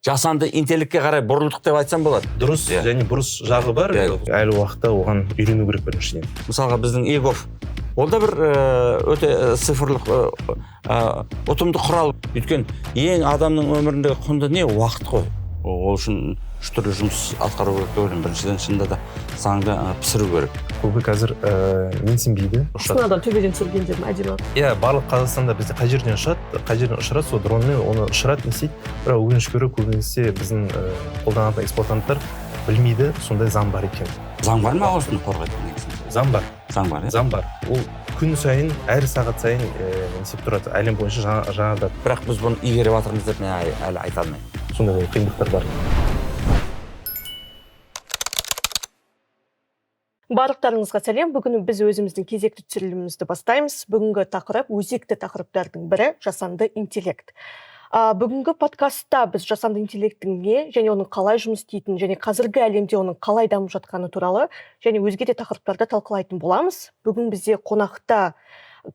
Жасанды интеллектке қарай бұрылдық деп айтсам болады. Дұрыс және бұрыс жағы бар. Әлі уақытта оған үйрену керек біріншіден. Мысалға біздің eGov ол да бір өте цифрлық ұтымды құрал. Өйткені ең адамның өміріндегі құнды не? Уақыт қой. Ол үшін үш түрлі жұмыс атқару керек деп ойлаймын. Біріншіден, шынында да заңды пісіру керек. Көбі қазір менсінбейді. Астанадан төбеден түсіргендерім әдемі. Иә, барлық Қазақстанда бізде қай жерден ұшады, қай жерден ұшырады, сол дронмен оны ұшырады, не істейді. Бірақ өкінішке орай көбінесе біздің қолданатын эксплуатанттар білмейді, сондай заң бар екен. Заң бар ма осыны қорғайтын негізінде? Заң бар. Заң бар, иә? Заң бар. Ол күн сайын, әр сағат сайын не істеп тұрады, әлем бойынша жаңарады. Бірақ біз бұны игеріп жатырмыз деп мен әлі айта алмаймын. Сондай қиындықтар бар. Барлықтарыңызға сәлем. Бүгін біз өзіміздің кезекті түсірілімімізді бастаймыз. Бүгінгі тақырып өзекті тақырыптардың бірі жасанды интеллект. Бүгінгі подкастта біз жасанды интеллекттің не және оның қалай жұмыс істейтінін және қазіргі әлемде оның қалай дамып жатқаны туралы және өзге де тақырыптарды талқылайтын боламыз. Бүгін бізде қонақта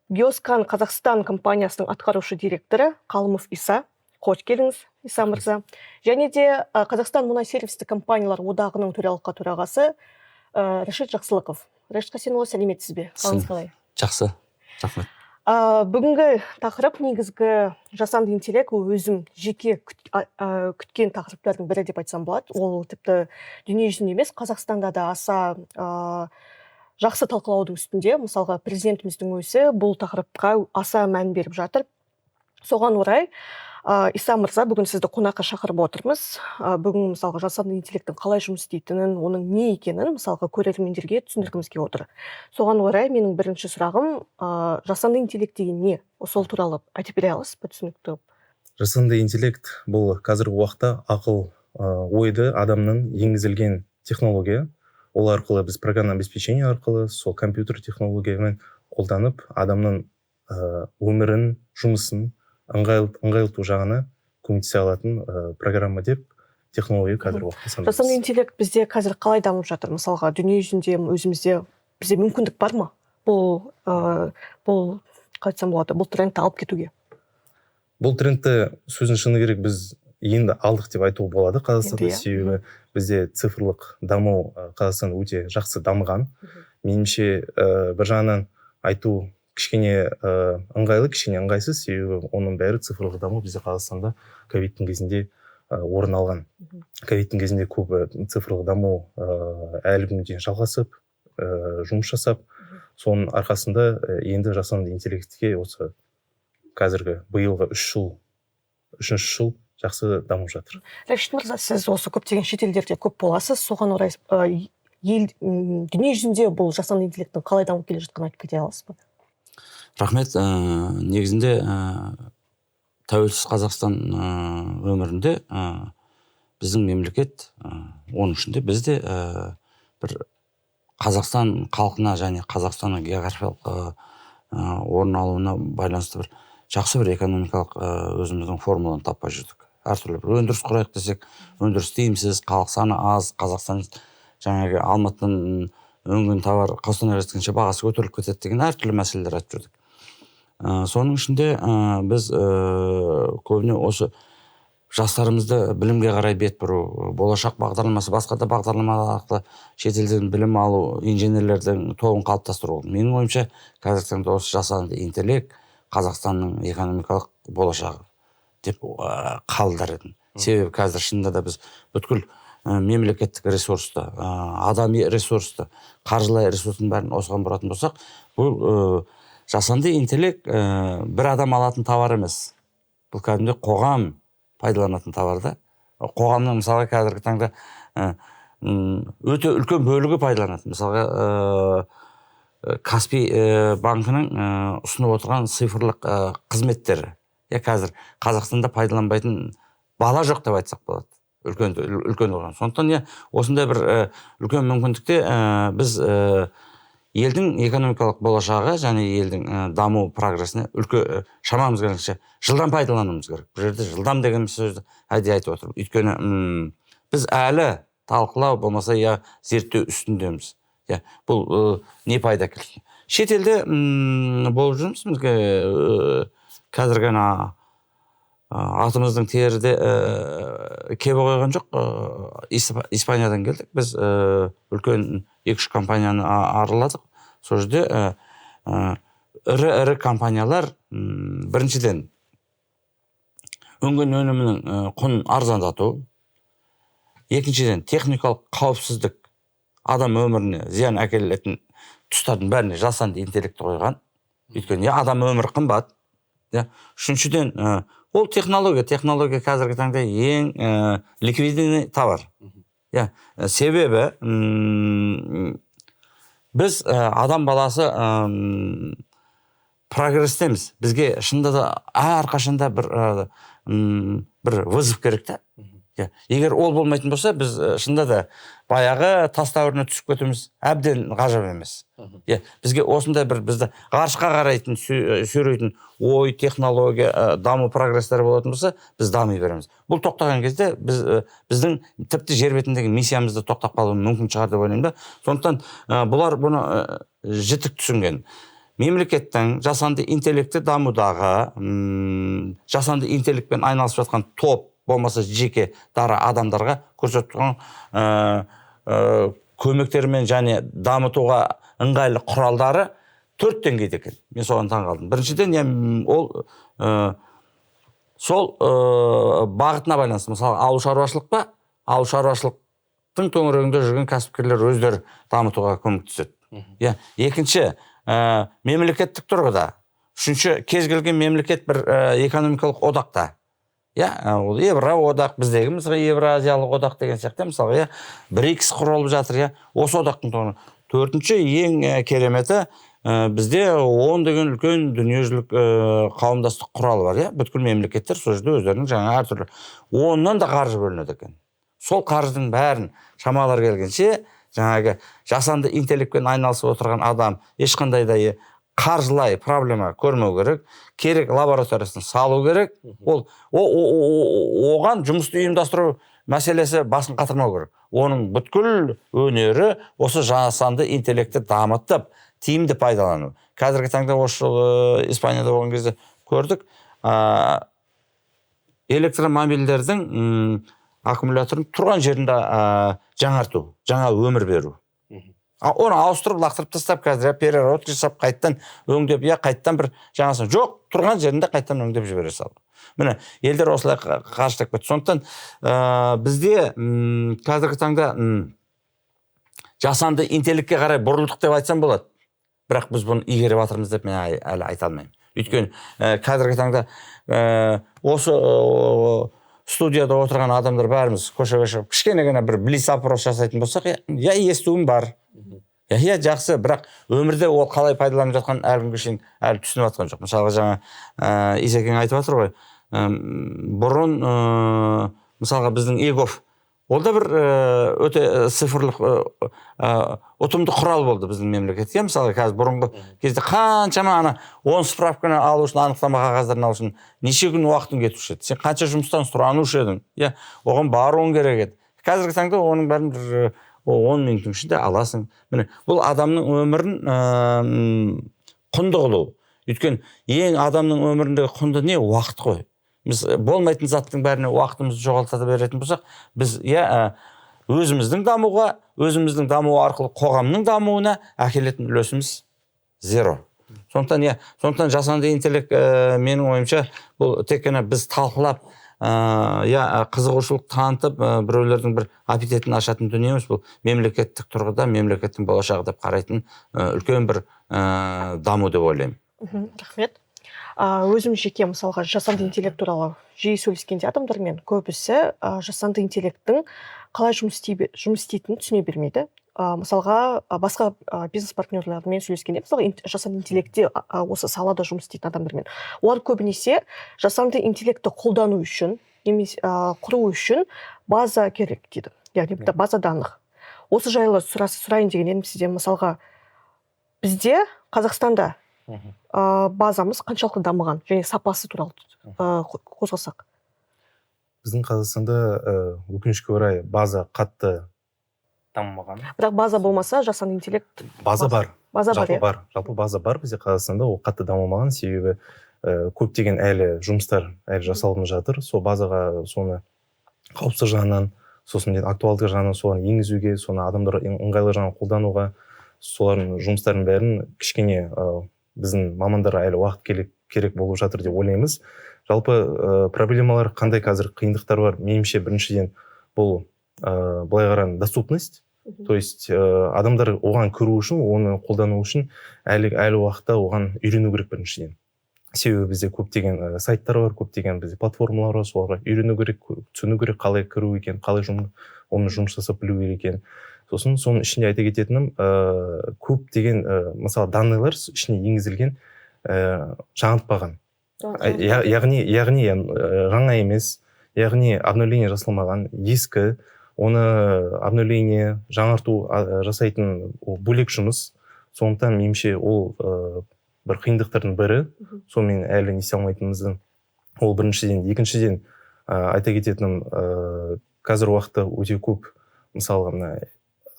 Геоскан Қазақстан компаниясының атқарушы директоры Қалымов Иса. Қош келдіңіз, Иса мырза. Және де Қазақстан мұнай сервистік компаниялар одағының төралқа төрағасы Рашид Жақсылықов. Рашид Қасенұлы, сәлеметсіз бе? Қалыңыз қалай? Жақсы, рахмет. Бүгінгі тақырып негізгі жасанды интеллект, ол өзім жеке күткен тақырыптардың бірі деп айтсам болады. Ол тіпті дүниежүзінде емес, Қазақстанда да аса жақсы талқылаудың үстінде. Мысалға, президентіміздің өзі бұл тақырыпқа аса мән беріп жатыр. Соған орай Иса мырза, бүгін сізді қонаққа шақырып отырмыз. Бүгін мысалға жасанды интеллекттің қалай жұмыс істейтінін, оның не екенін мысалға көрермендерге түсіндіргіміз келіп отыр. Соған орай менің бірінші сұрағым, жасанды интеллект деген не? Сол туралы айтып бере аласыз ба түсінікті? Жасанды интеллект бұл қазіргі уақытта ақыл, ойды адамның енгізілген технология. Ол арқылы біз программное обеспечение арқылы сол компьютер технологиямен қолданып адамның өмірін, жұмысын ыңғайлыту жағына көмектесе алатын программа деп технология қазіргі уақытта санаймыз. Жасанды интеллект бізде қазір қалай дамып жатыр? Мысалға, дүниежүзінде, өзімізде бізде мүмкіндік бар ма? Бұл бұл қалай айтсам болады? Бұл трендті алып кетуге. Бұл трендті, сөздің шыны керек, біз енді алдық деп айтуға болады Қазақстанда. Енді, иә. Себебі бізде цифрлық даму Қазақстан өте жақсы дамыған. Меніңше, бір жағынан айту кішкене ыңғайлы, кішкене ыңғайсыз, себебі оның бәрі цифрлық даму бізде Қазақстанда ковидтің кезінде орын алған. Ковидтің кезінде көбі цифрлық даму әлі күнге дейін жалғасып, жұмыс жасап, соның арқасында енді жасанды интеллектке осы қазіргі биылғы үш жыл, үшінші жыл жақсы дамып жатыр. Рашид мырза, сіз осы көптеген шетелдерде көп боласыз, соған орай дүниежүзінде бұл жасанды интеллекттің қалай дамып келе жатқанын айтып кете аласыз ба? Рахмет. Негізінде тәуелсіз Қазақстан өмірінде біздің мемлекет, оның ішінде біз де бір Қазақстан халқына және Қазақстанның географиялық орын алуына байланысты бір жақсы бір экономикалық өзіміздің формуланы таппай жүрдік. Әртүрлі бір өндіріс құрайық десек, өндіріс тиімсіз, халық саны аз, Қазақстан жаңағы Алматыдан өнген товар Қостанайға жеткенше бағасы көтеріліп кетеді деген әртүрлі мәселелер айтып жүрдік. Соның ішінде біз көбіне осы жастарымызды білімге қарай бет бұру, болашақ бағдарламасы, басқа да бағдарламалар арқылы шетелден білім алу, инженерлердің тобын қалыптастыру. Менің ойымша, қазіргі таңда осы жасанды интеллект Қазақстанның экономикалық болашағы деп қабылдар едім. Себебі қазір шынында да біз бүткіл мемлекеттік ресурсты, адами ресурсты, қаржылай ресурстың бәрін осыған бұратын болсақ, бұл жасанды интеллект бір адам алатын товар емес. Бұл кәдімгідей қоғам пайдаланатын товар да. Қоғамның мысалға қазіргі таңда өте үлкен бөлігі пайдаланады. Мысалға, Каспий банкінің ұсынып отырған цифрлық қызметтері. Қазір Қазақстанда пайдаланбайтын бала жоқ деп айтсақ болады. Үлкен болған. Сондықтан осындай бір үлкен мүмкіндікте біз елдің экономикалық болашағы және елдің даму прогресіне шамамыз келгенше жылдам пайдалануымыз керек. Бұл жерде жылдам деген сөзді әдейі айтып отырмын. Өйткені біз әлі талқылау болмаса я зерттеу үстіндеміз. Бұл не пайда әкелсін. Шетелде болып жүрміз, бізге қазір ғана Атымыздың тері де кебе қойған жоқ. Испаниядан келдік. Біз үлкен 2-3 компанияны араладық. Сол жерде ірі-ірі компаниялар біріншіден өнген өнімінің құнын арзандату, екіншіден техникалық қауіпсіздік, адам өміріне зиян әкелетін тұстардың бәріне жасанды интеллект қойған. Өйткені адам өмірі қымбат. Үшіншіден, ол технология. Технология қазіргі таңда ең ликвидный товар. Себебі біз адам баласы прогресстеміз. Бізге шынында да әрқашанда бір вызов керек та. Егер ол болмайтын болса, біз шынында да баяғы тас дәуіріне түсіп кетуіміз әбден ғажап емес. Бізге осындай бір бізді ғарышқа қарайтын, сүйрейтін ой, технология, даму прогресстері болатын болса, біз дами береміз. Бұл тоқтаған кезде біздің тіпті жер бетіндегі миссиямыз да тоқтап қалуы мүмкін шығар деп ойлаймын да. Сондықтан бұлар бұны жітік түсінген. Мемлекеттің жасанды интеллектті дамудағы, жасанды интеллектпен айналысып жатқан топ болмаса жеке дара адамдарға көрсетіп тұрған көмектермен және дамытуға ыңғайлы құралдары 4 деңгейде екен. Мен соған таң қалдым. Біріншіден, ол сол бағытына байланысты. Мысалы, ауыл шаруашылық па? Ауыл шаруашылықтың төңірегінде жүрген кәсіпкерлер өздері дамытуға көмектеседі. Екінші, мемлекеттік тұрғыда. Үшінші, кез келген мемлекет бір экономикалық одақта. Ол Евроодақ, біздегі мысалға Евразиялық одақ деген сияқты, мысалға, БРИКС құрылып жатыр, осы одақтың тоғыны. Төртінші, ең кереметі, бізде ООН деген үлкен дүниежүзілік қауымдастық құралы бар, бүткіл мемлекеттер сол жерде өздерінің жаңа әртүрлі. ООНнан да қаржы бөлінеді екен. Сол қаржының бәрін шамалар келгенше, жаңағы жасанды интеллектпен айналысып отырған адам ешқандай да қаржылай проблема көрмеу керек, керек лабораториясын салу керек. Ол оған жұмысты ұйымдастыру мәселесі басын қатырмау керек. Оның бүткіл өнері осы жасанды интеллектті дамытып, тиімді пайдалану. Қазіргі таңда осы жылы Испанияда болған кезде көрдік, электромобильдердің аккумуляторын тұрған жерінде жаңарту, жаңа өмір беру. Оны ауыстырып, лақтырып тастап, қазір переработка жасап, қайттан өңдеп, қайттан бір жаңасын. Жоқ, тұрған жерінде қайттан өңдеп жібере салды. Міне, елдер осылай қаржылап кетті. Сондықтан бізде қазіргі таңда жасанды интеллектке қарай бұрылдық деп айтсам болады. Бірақ біз бұны игеріп жатырмыз деп мен әлі айта алмаймын. Өйткені қазіргі таңда осы студияда отырған адамдар бәріміз көшеге шығып кішкене ғана бір блиц-опрос жасайтын болсақ, я естуім бар. Я жақсы, бірақ өмірде ол қалай пайдаланып жатқанын әлі күнге шейін әлі түсініп жатқан жоқ. Мысалға, жаңа Исекең айтып жатыр ғой, бұрын мысалға біздің eGov, ол да бір өте цифрлық ұтымды құрал болды біздің мемлекетке. Мысалға, қазір бұрынғы кезде қаншама ана 10 справканы алу үшін, анықтама қағаздарын алу үшін неше күн уақытың кетуші еді. Сен қанша жұмыстан сұранушы едің, оған баруың керек еді. Қазіргі таңда оның бәрін бір 10 минуттың ішінде аласың. Міне, бұл адамның өмірін құнды қылу. Өйткені ең адамның өміріндегі құнды не? Уақыт қой. Біз болмайтын заттың бәріне уақытымызды жоғалта беретін болсақ, біз өзіміздің дамуға, өзіміздің дамуы арқылы қоғамның дамуына әкелетін үлесіміз зеро. Сондықтан жасанды интеллект, менің ойымша, бұл тек қана біз талқылап, қызығушылық танытып, біреулердің бір аппетитін ашатын дүние емес, бұл мемлекеттік тұрғыда мемлекеттің болашағы деп қарайтын үлкен бір даму деп ойлаймын. Рахмет. Өзім жеке мысалға жасанды интеллект туралы жиі сөйлескенде адамдармен көбісі жасанды интеллекттің қалай жұмыс істейтінін түсіне бермейді. Мысалға, басқа бизнес партнерлармен сөйлескенде, мысалға, жасанды интеллектте осы салада жұмыс істейтін адамдармен, олар көбінесе жасанды интеллектті қолдану үшін немесе құру үшін база керек дейді, яғни база данных. Осы жайлы сұрайын деген едім сізден. Мысалға, бізде Қазақстанда базамыз қаншалықты дамыған және сапасы туралы қозғасақ. Біздің Қазақстанда өкінішке орай база қатты дамымаған. Бірақ база болмаса жасанды интеллект База бар. База бар, Жалпы иә? бар. Жалпы база бар бізде Қазақстанда, ол қатты дамымаған, себебі Көптеген әлі жұмыстар әлі жасалынып жатыр. Сол базаға соны қауіпсіз жағынан, сосын актуалдық жағынан соны енгізуге, соны адамдар ыңғайлы жағынан қолдануға, солардың жұмыстардың бәрін кішкене біздің мамандарға әлі уақыт керек болып жатыр деп ойлаймыз. Жалпы проблемалар қандай қазір, қиындықтар бар? Меніңше, біріншіден бұл былай қарағанда доступность, то есть адамдар оған кіру үшін, оны қолдану үшін әлі уақытта оған үйрену керек біріншіден. Себебі бізде көптеген сайттар бар, көптеген бізде платформалар бар, соларға үйрену керек, түсіну керек, қалай кіру екен, қалай оны жұмыс жасап білу керек екен. Сосын соның ішінде айта кететінім, көптеген мысалы данныйлар ішіне енгізілген, жаңартпаған. Яғни жаңа емес, яғни обновление жасалмаған, ескі, оны обновление, жаңарту жасайтын ол бөлек жұмыс. Сондықтан меніңше ол бір қиындықтардың бірі, сонымен әлі не істей алмайтынымыздың ол біріншіден. Екіншіден, айта кететінім, қазір уақытта өте көп, мысалға, мына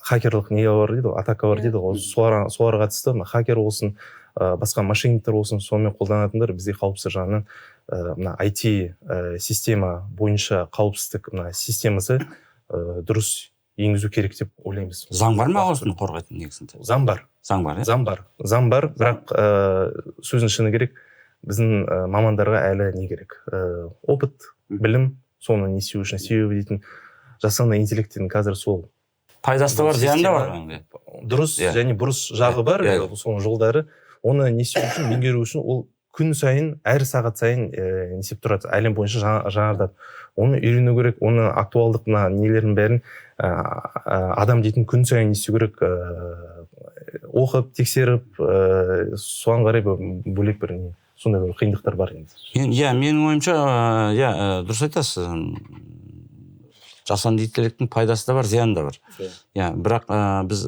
хакерлік не бар дейді ғой, атака бар дейді ғой, соларға қатысты мына хакер болсын, басқа мошенниктер болсын, сонымен қолданатындар бізге қауіпсіз жағынан мына IT система бойынша қауіпсіздік мына системасы дұрыс енгізу керек деп ойлаймыз. Заң бар ма осыны қорғайтын негізінде? Заң бар. Заң бар, иә? Заң бар. Заң бар, бірақ сөздің шыны керек, біздің мамандарға әлі не керек? Опыт, білім, соны не істеу үшін. Себебі дейтін жасанды интеллекттің қазір сол пайдасы да бар, зияны да бар. Дұрыс және бұрыс жағы бар, соның жолдары. Оны не істеу үшін, меңгеру үшін ол күн сайын, әр сағат сайын не істеп тұрады, әлем бойынша жаңартады. Оны үйрену керек, оны актуалдық мына нелердің бәрін адам дейтін күн сайын не істеу керек, оқып, тексеріп, соған қарай бөлек бір не, сондай бір қиындықтар бар енді. Иә, менің ойымша, иә, дұрыс айтасыз. Жасанды интеллекттің пайдасы да бар, зияны да бар. Иә, бірақ біз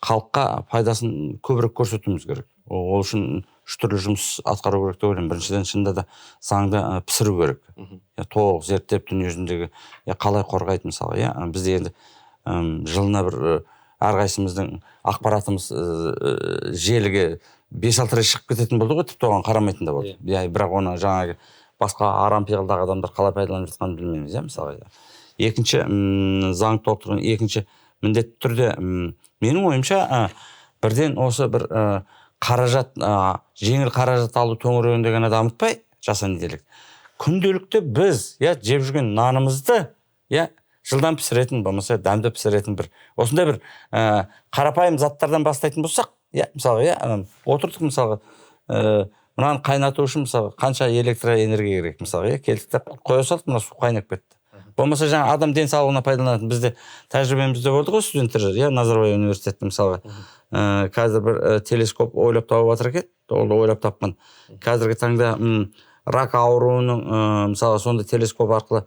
халыққа пайдасын көбірек көрсетуіміз керек. Ол үшін үш түрлі жұмыс атқару керек деп ойлаймын. Біріншіден, шынында да заңды пісіру керек. Толық зерттеп дүниежүзіндегі қалай қорғайды мысалы, иә. Бізде енді жылына бір әрқайсымыздың ақпаратымыз желіге 5-6 рет шығып кететін болды ғой, тіпті оған қарамайтын да болды. Иә, бірақ оны жаңағы басқа арам пиғылдағы адамдар қалай пайдаланып жатқанын білмейміз, иә, мысалы. Екінші, заң толықтырған екінші міндетті түрде, менің ойымша, бірден осы бір қаражат, жеңіл қаражат алу төңірегінде ғана дамытпай жасанды интеллект. Күнделікті біз, иә, жеп жүрген нанымызды, иә, жылдам пісіретін, болмаса дәмді пісіретін бір осындай бір қарапайым заттардан бастайтын болсақ, иә, мысалға, иә, отырдық, мысалға, мынаны қайнату үшін, мысалға, қанша электроэнергия керек, мысалға, иә, келдік те қоя салдық, мына су қайнап кетті. Болмаса жаңа адам денсаулығына пайдаланатын бізде тәжірибемізде болды ғой, студенттер, иә, Назарбаев университетінде, мысалға, қазір бір телескоп ойлап тауып жатыр екен, ол ойлап тапқан. Қазіргі таңда рак ауруының, мысалы, сондай телескоп арқылы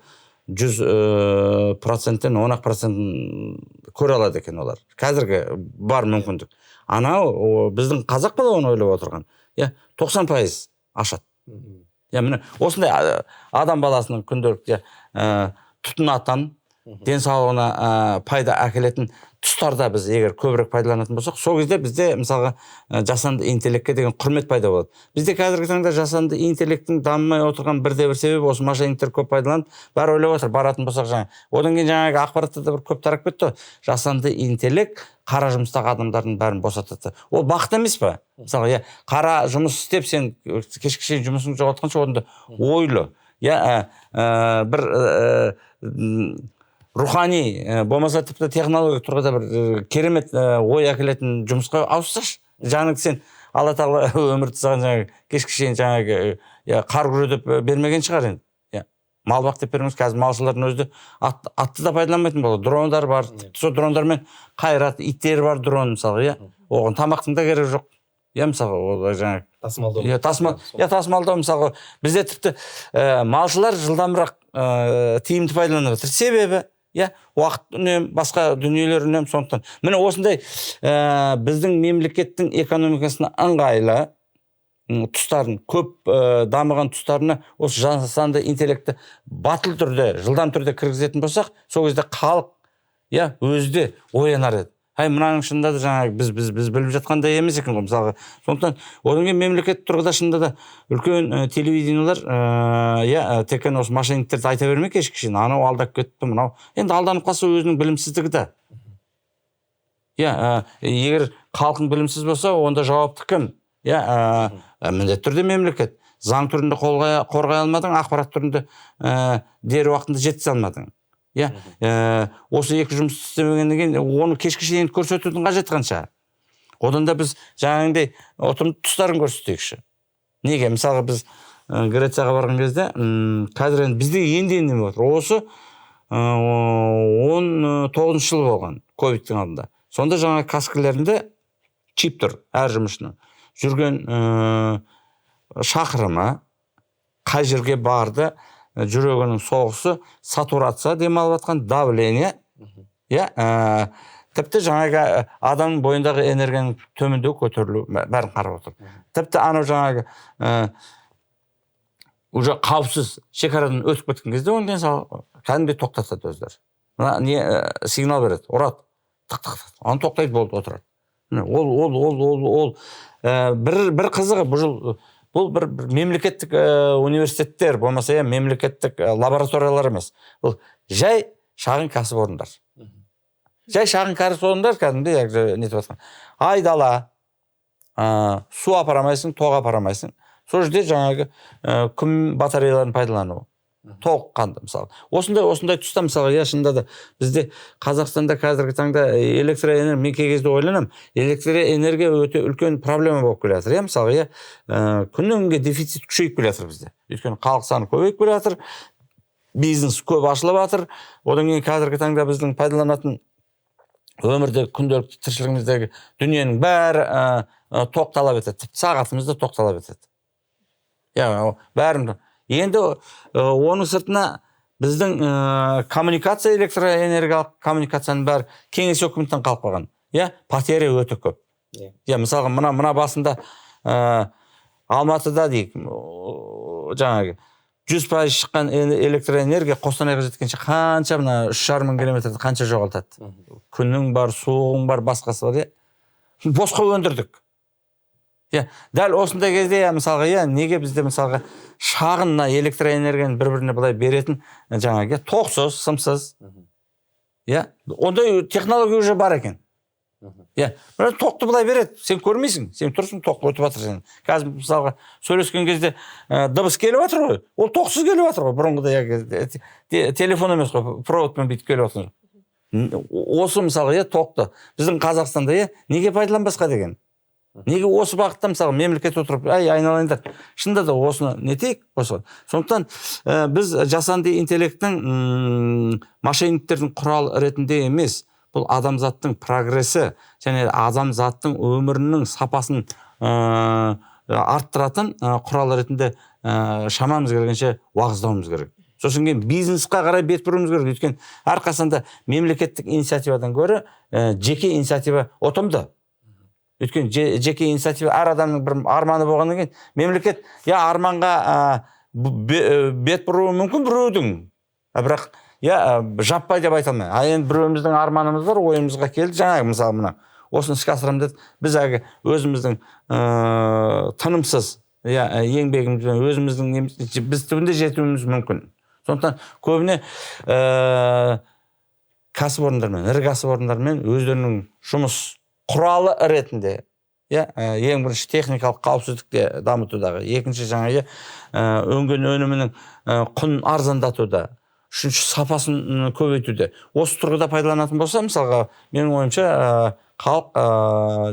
100%-тен 10% көре алады екен олар. Қазіргі бар мүмкіндік. Анау біздің қазақ бала оны ойлап отырған, иә, 90% ашады. Иә, міне осындай адам баласының күнделікті тұтынатын, денсаулығына пайда әкелетін тұстарда біз егер көбірек пайдаланатын болсақ, сол кезде бізде, мысалға, жасанды интеллектке деген құрмет пайда болады. Бізде қазіргі таңда жасанды интеллекттің дамымай отырған бірде-бір себебі осы мошенниктер көп пайдаланып, бәрі ойлап отыр, баратын болсақ жаңа. Одан кейін жаңағы ақпаратта да бір көп тарап кетті. Жасанды интеллект қара жұмыстағы адамдардың бәрін босатады. Ол бақыт емес па? Мысалға, иә, қара жұмыс істеп сен кешкі шейін жұмысыңды жоғалтқанша одан да ойлы, иә, бір рухани, болмаса тіпті технология тұрғыда бір керемет ой әкелетін жұмысқа ауыссашы. Жаныңды сен Алла тағала өмірді саған жаңағы кешкі шейін жаңағы қар күре деп бермеген шығар енді. Иә, мал бақ деп бермес. Қазір малшылардың өзі де атты да пайдаланбайтын болды. Дрондар бар, сол дрондармен қайрат, иттері бар дрон, мысалға, иә. Оған тамақтың да керегі жоқ. Иә, мысалға, ол жаңағы тасымалдау. Иә, тасымалдау, мысалға, бізде тіпті малшылар жылдамырақ тиімді пайдаланып жатыр. Себебі, иә, уақыт үнем, басқа дүниелер үнем, сондықтан. Міне осындай біздің мемлекеттің экономикасына ыңғайлы тұстарын, көп дамыған тұстарына осы жасанды интеллектті батыл түрде, жылдам түрде кіргізетін болсақ, сол кезде халық, иә, өзі де оянар еді. Әй, мынаның шынында да жаңағы біз біліп жатқандай емес екен ғой мысалға. Сондықтан одан кейін мемлекет тұрғыда шынында да үлкен телевидениелер иә, тек қана осы мошенниктерді айта бермей кешке шейін, анау алдап кетті, мынау енді алданып қалса өзінің білімсіздігі да. Иә, егер халқың білімсіз болса, онда жауапты кім? Иә, міндетті түрде мемлекет. Заң түрінде қорғай алмадың, ақпарат түрінде дер уақытында жеткізе алмадың. Иә, осы екі жұмыс істемегеннен кейін оны кешке шейін көрсетудің қажеті қанша? Одан да біз жаңағындай ұтымды тұстарын көрсетейікші. Неге? Мысалға біз Грецияға барған кезде, қазір енді бізде енді не болып отыр? Осы 19-шы жыл болған, ковидтің алдында. Сонда жаңа каскілерінде чип тұр әр жұмысшының. Жүрген шақырымы, қай жерге барды, жүрегінің соғысы, сатурация, демалып жатқан, давление, иә, тіпті жаңағы адамның бойындағы энергияның төмендеу, көтерілу, бәрін қарап отыр. Тіпті анау жаңағы уже қауіпсіз шекарадан өтіп кеткен кезде оның денсаулығы кәдімгідей тоқтатады өздері. Мына не сигнал береді, ұрады, тық тық тық, аны тоқтайды, болды, отырады. Міне, ол бір қызығы бұл бір мемлекеттік университеттер болмаса, иә, мемлекеттік лабораториялар емес. Бұл жай шағын кәсіпорындар. Жай шағын кәсіпорындар кәдімгідей әлгі нетіп жатқан. Айдала, су апара алмайсың, тоқ апара алмайсың. Сол жерде жаңағы күн батареяларын пайдалану. Толыққанды мысалы. Осындай тұста мысалы, иә, шынында да бізде Қазақстанда қазіргі таңда электроэнергия, мен кей кезде ойланамын, электроэнергия өте үлкен проблема болып келе жатыр, иә, мысалы, иә, күннен күнге дефицит күшейіп келе жатыр бізде. Өйткені халық саны көбейіп келе жатыр, бизнес көп ашылып жатыр. Одан кейін қазіргі таңда біздің пайдаланатын өмірде күнделікті тіршілігіміздегі дүниенің бәрі тоқ талап етеді. Тіпті сағатымыз да тоқ талап етеді. Иә, бәрін. Енді оның сыртына біздің коммуникация, электроэнергиялық коммуникацияның бәрі кеңес өкіметінен қалып қалған. Иә, потеря өте көп. Иә, мысалға, мына басында Алматыда дейік, жаңағы 100% шыққан электроэнергия Қостанайға жеткенше қанша, мына 3,5 мың километрді қанша жоғалтады. Күнің бар, суығың бар, басқасы бар, иә. Босқа өндірдік. Иә, дәл осындай кезде, иә, мысалға, иә, неге бізде мысалға шағын мына электроэнергияны бір-біріне былай беретін жаңағы, иә, тоқсыз, сымсыз. Иә, ондай технология уже бар екен. Иә, бірақ тоқты былай береді, сен көрмейсің, сен тұрсың, тоқ өтіп жатыр сен. Қазір мысалға сөйлескен кезде дыбыс келіп жатыр ғой, ол тоқсыз келіп жатыр ғой, бұрынғыдай телефон емес қой, проводпен бүйтіп келіп жатыр. Осы мысалға, иә, тоқты біздің Қазақстанда, иә, неге пайдаланбасқа деген? Неге осы бағытта мысалы мемлекет отырып, әй, айналайындар, шынында да осыны нетейік, осы. Сондықтан біз жасанды интеллекттің мошенниктердің құралы ретінде емес, бұл адамзаттың прогресі және адамзаттың өмірінің сапасын арттыратын құрал ретінде шамамыз келгенше уағыздауымыз керек. Сосын кейін бизнесқа қарай бет бұруымыз керек. Өйткені әрқашанда мемлекеттік инициативадан гөрі жеке инициатива ұтымды. Өйткені жеке инициатива әр адамның бір арманы болғаннан кейін мемлекет, я, арманға бет бұруы мүмкін біреудің. Бірақ, я, жаппай деп айта алмаймын. А енді біреуіміздің арманымыз бар, ойымызға келді, жаңағы мысалы мына осыны іске асырамын деді. Біз әлгі өзіміздің тынымсыз, иә, еңбегімізбен өзіміздің неміз, біз түбінде жетуіміз мүмкін. Сондықтан көбіне кәсіпорындармен, ірі кәсіпорындармен өздерінің жұмыс құралы ретінде, иә, ең бірінші техникалық қауіпсіздікте дамытудағы, екінші жаңағы, өнген өнімінің құнын арзандатуда, үшінші сапасын көбейтуде. Осы тұрғыда пайдаланатын болса, мысалға, менің ойымша, халық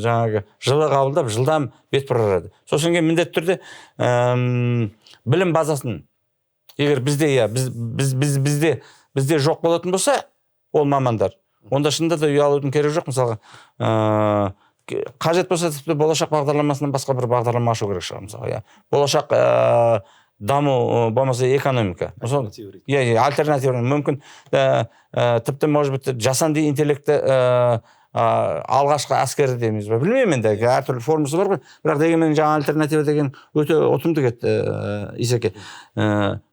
жаңағы жылы қабылдап, жылдам бет бұрар еді. Сосын кейін міндетті түрде білім базасын, егер бізде, иә, бізде жоқ болатын болса, ол мамандар, онда шынында да ұялудың керегі жоқ. Мысалға, қажет болса тіпті болашақ бағдарламасынан басқа бір бағдарлама ашу керек шығар, мысалға, иә. Болашақ даму, болмаса экономика. Альтернатива ретінде. Иә, иә, альтернатива мүмкін. Тіпті, может быть, жасанды интеллектті алғашқы әскері дейміз бе, білмеймін енді, әртүрлі формасы бар ғой. Бірақ дегенмен жаңа альтернатива деген өте ұтымды кетті, Исеке.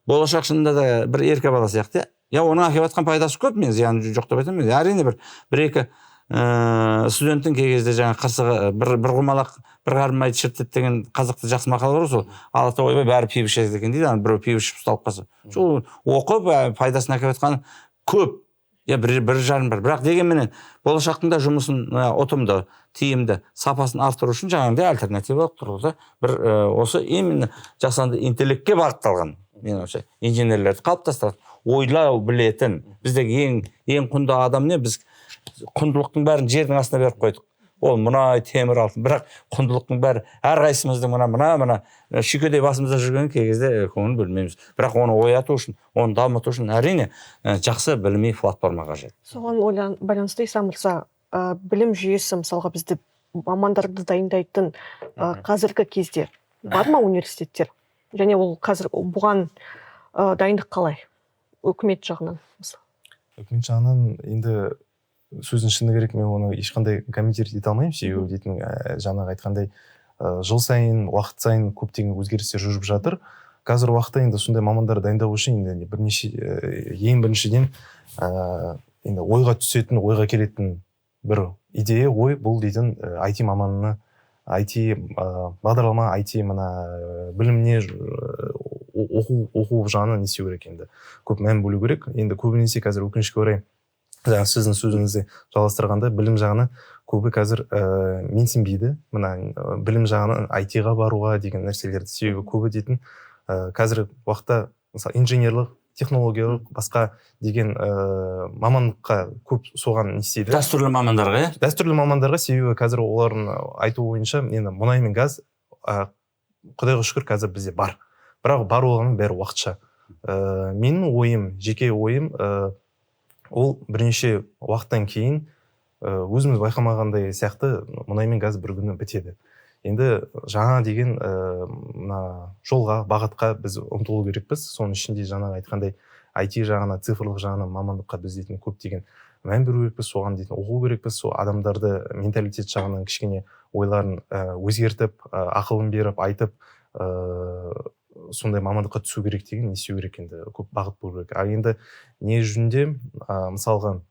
Болашақ шынында да бір ерке бала сияқты, иә. Иә, оның әкеліп жатқан пайдасы көп, мен зияны жоқ деп айтамын. Әрине, бір екі Студенттің кей кезде жаңағы қырсығы, бір құмалақ бір қарын майды шірітеді деген қазақта жақсы мақал бар ғой, сол алады, ойбай, бәрі пиво ішеді екен дейді, ана біреу пиво ішіп ұсталып қалса. Сол оқып, пайдасын әкеліп жатқан көп, иә, бір жарым бар. Бірақ дегенменен болашақтың да жұмысын ұтымды, тиімді, сапасын арттыру үшін жаңағыдай альтернативалық тұрғыда бір осы именно жасанды интеллектке бағытталған, менің ойымша, инженерлерді қалыптастырады, ойлау білетін. Біздегі ең құнды адам не? Біз құндылықтың бәрін жердің астына беріп қойдық, ол мұнай, темір, алтын. Бірақ құндылықтың бәрі әрқайсымыздың мына мына мына шүйкедей басымызда жүрген, кей кезде көңіл бөлмейміз. Бірақ оны ояту үшін, оны дамыту үшін, әрине, жақсы біліми платформа қажет. Соған байланысты, Иса мырза, білім жүйесі, мысалға, бізді мамандарды дайындайтын, қазіргі кезде бар ма университеттер және ол қазір бұған дайындық қалай үкімет жағынан, мысалы? Үкімет жағынан енді, сөздің шыны керек, мен оны ешқандай комментировать ете алмаймын, себебі дейтін, жаңағы айтқандай, жыл сайын, уақыт сайын көптеген өзгерістер жүріп жатыр. Қазір уақытта енді сондай мамандар дайындау үшін енді бірнеше, ең біріншіден, енді ойға түсетін, ойға келетін бір идея, ой, бұл дейтін IT маманына, IT бағдарлама, IT мына біліміне, оқу жағынан не істеу керек, енді көп мән бөлу керек. Енді көбінесе қазір, өкінішке орай, жаңа сіздің сөзіңізді жалғастырғанда, білім жағына көбі қазір менсінбейді, мына білім жағынан IT-ға баруға деген нәрселерді. Себебі көбі дейтін, қазіргі уақытта, мысалы, инженерлік, технологиялық, басқа деген мамандыққа көп соған не істейді. Дәстүрлі мамандарға, иә. Дәстүрлі мамандарға. Себебі қазір олардың айтуы бойынша, енді мұнай мен газ, құдайға шүкір, қазір бізде бар, бірақ бар болғанымен бәрі уақытша. Менің ойым, жеке ойым, ол бірнеше уақыттан кейін, өзіміз байқамағандай сияқты, мұнай мен газ бір күні бітеді. Енді жаңа деген мына жолға, бағытқа біз ұмтылу керекпіз. Соның ішінде жаңағы айтқандай IT жағына, цифрлық жағына, мамандыққа біз дейтін көптеген мән беру керекпіз, соған дейтін оқу керекпіз. Сол адамдарды менталитет жағынан кішкене ойларын өзгертіп, ақылын беріп, айтып, сондай мамандыққа түсу керек деген, не істеу керек, енді көп бағыт болу керек. Ал енді не жөнінде, мысалға,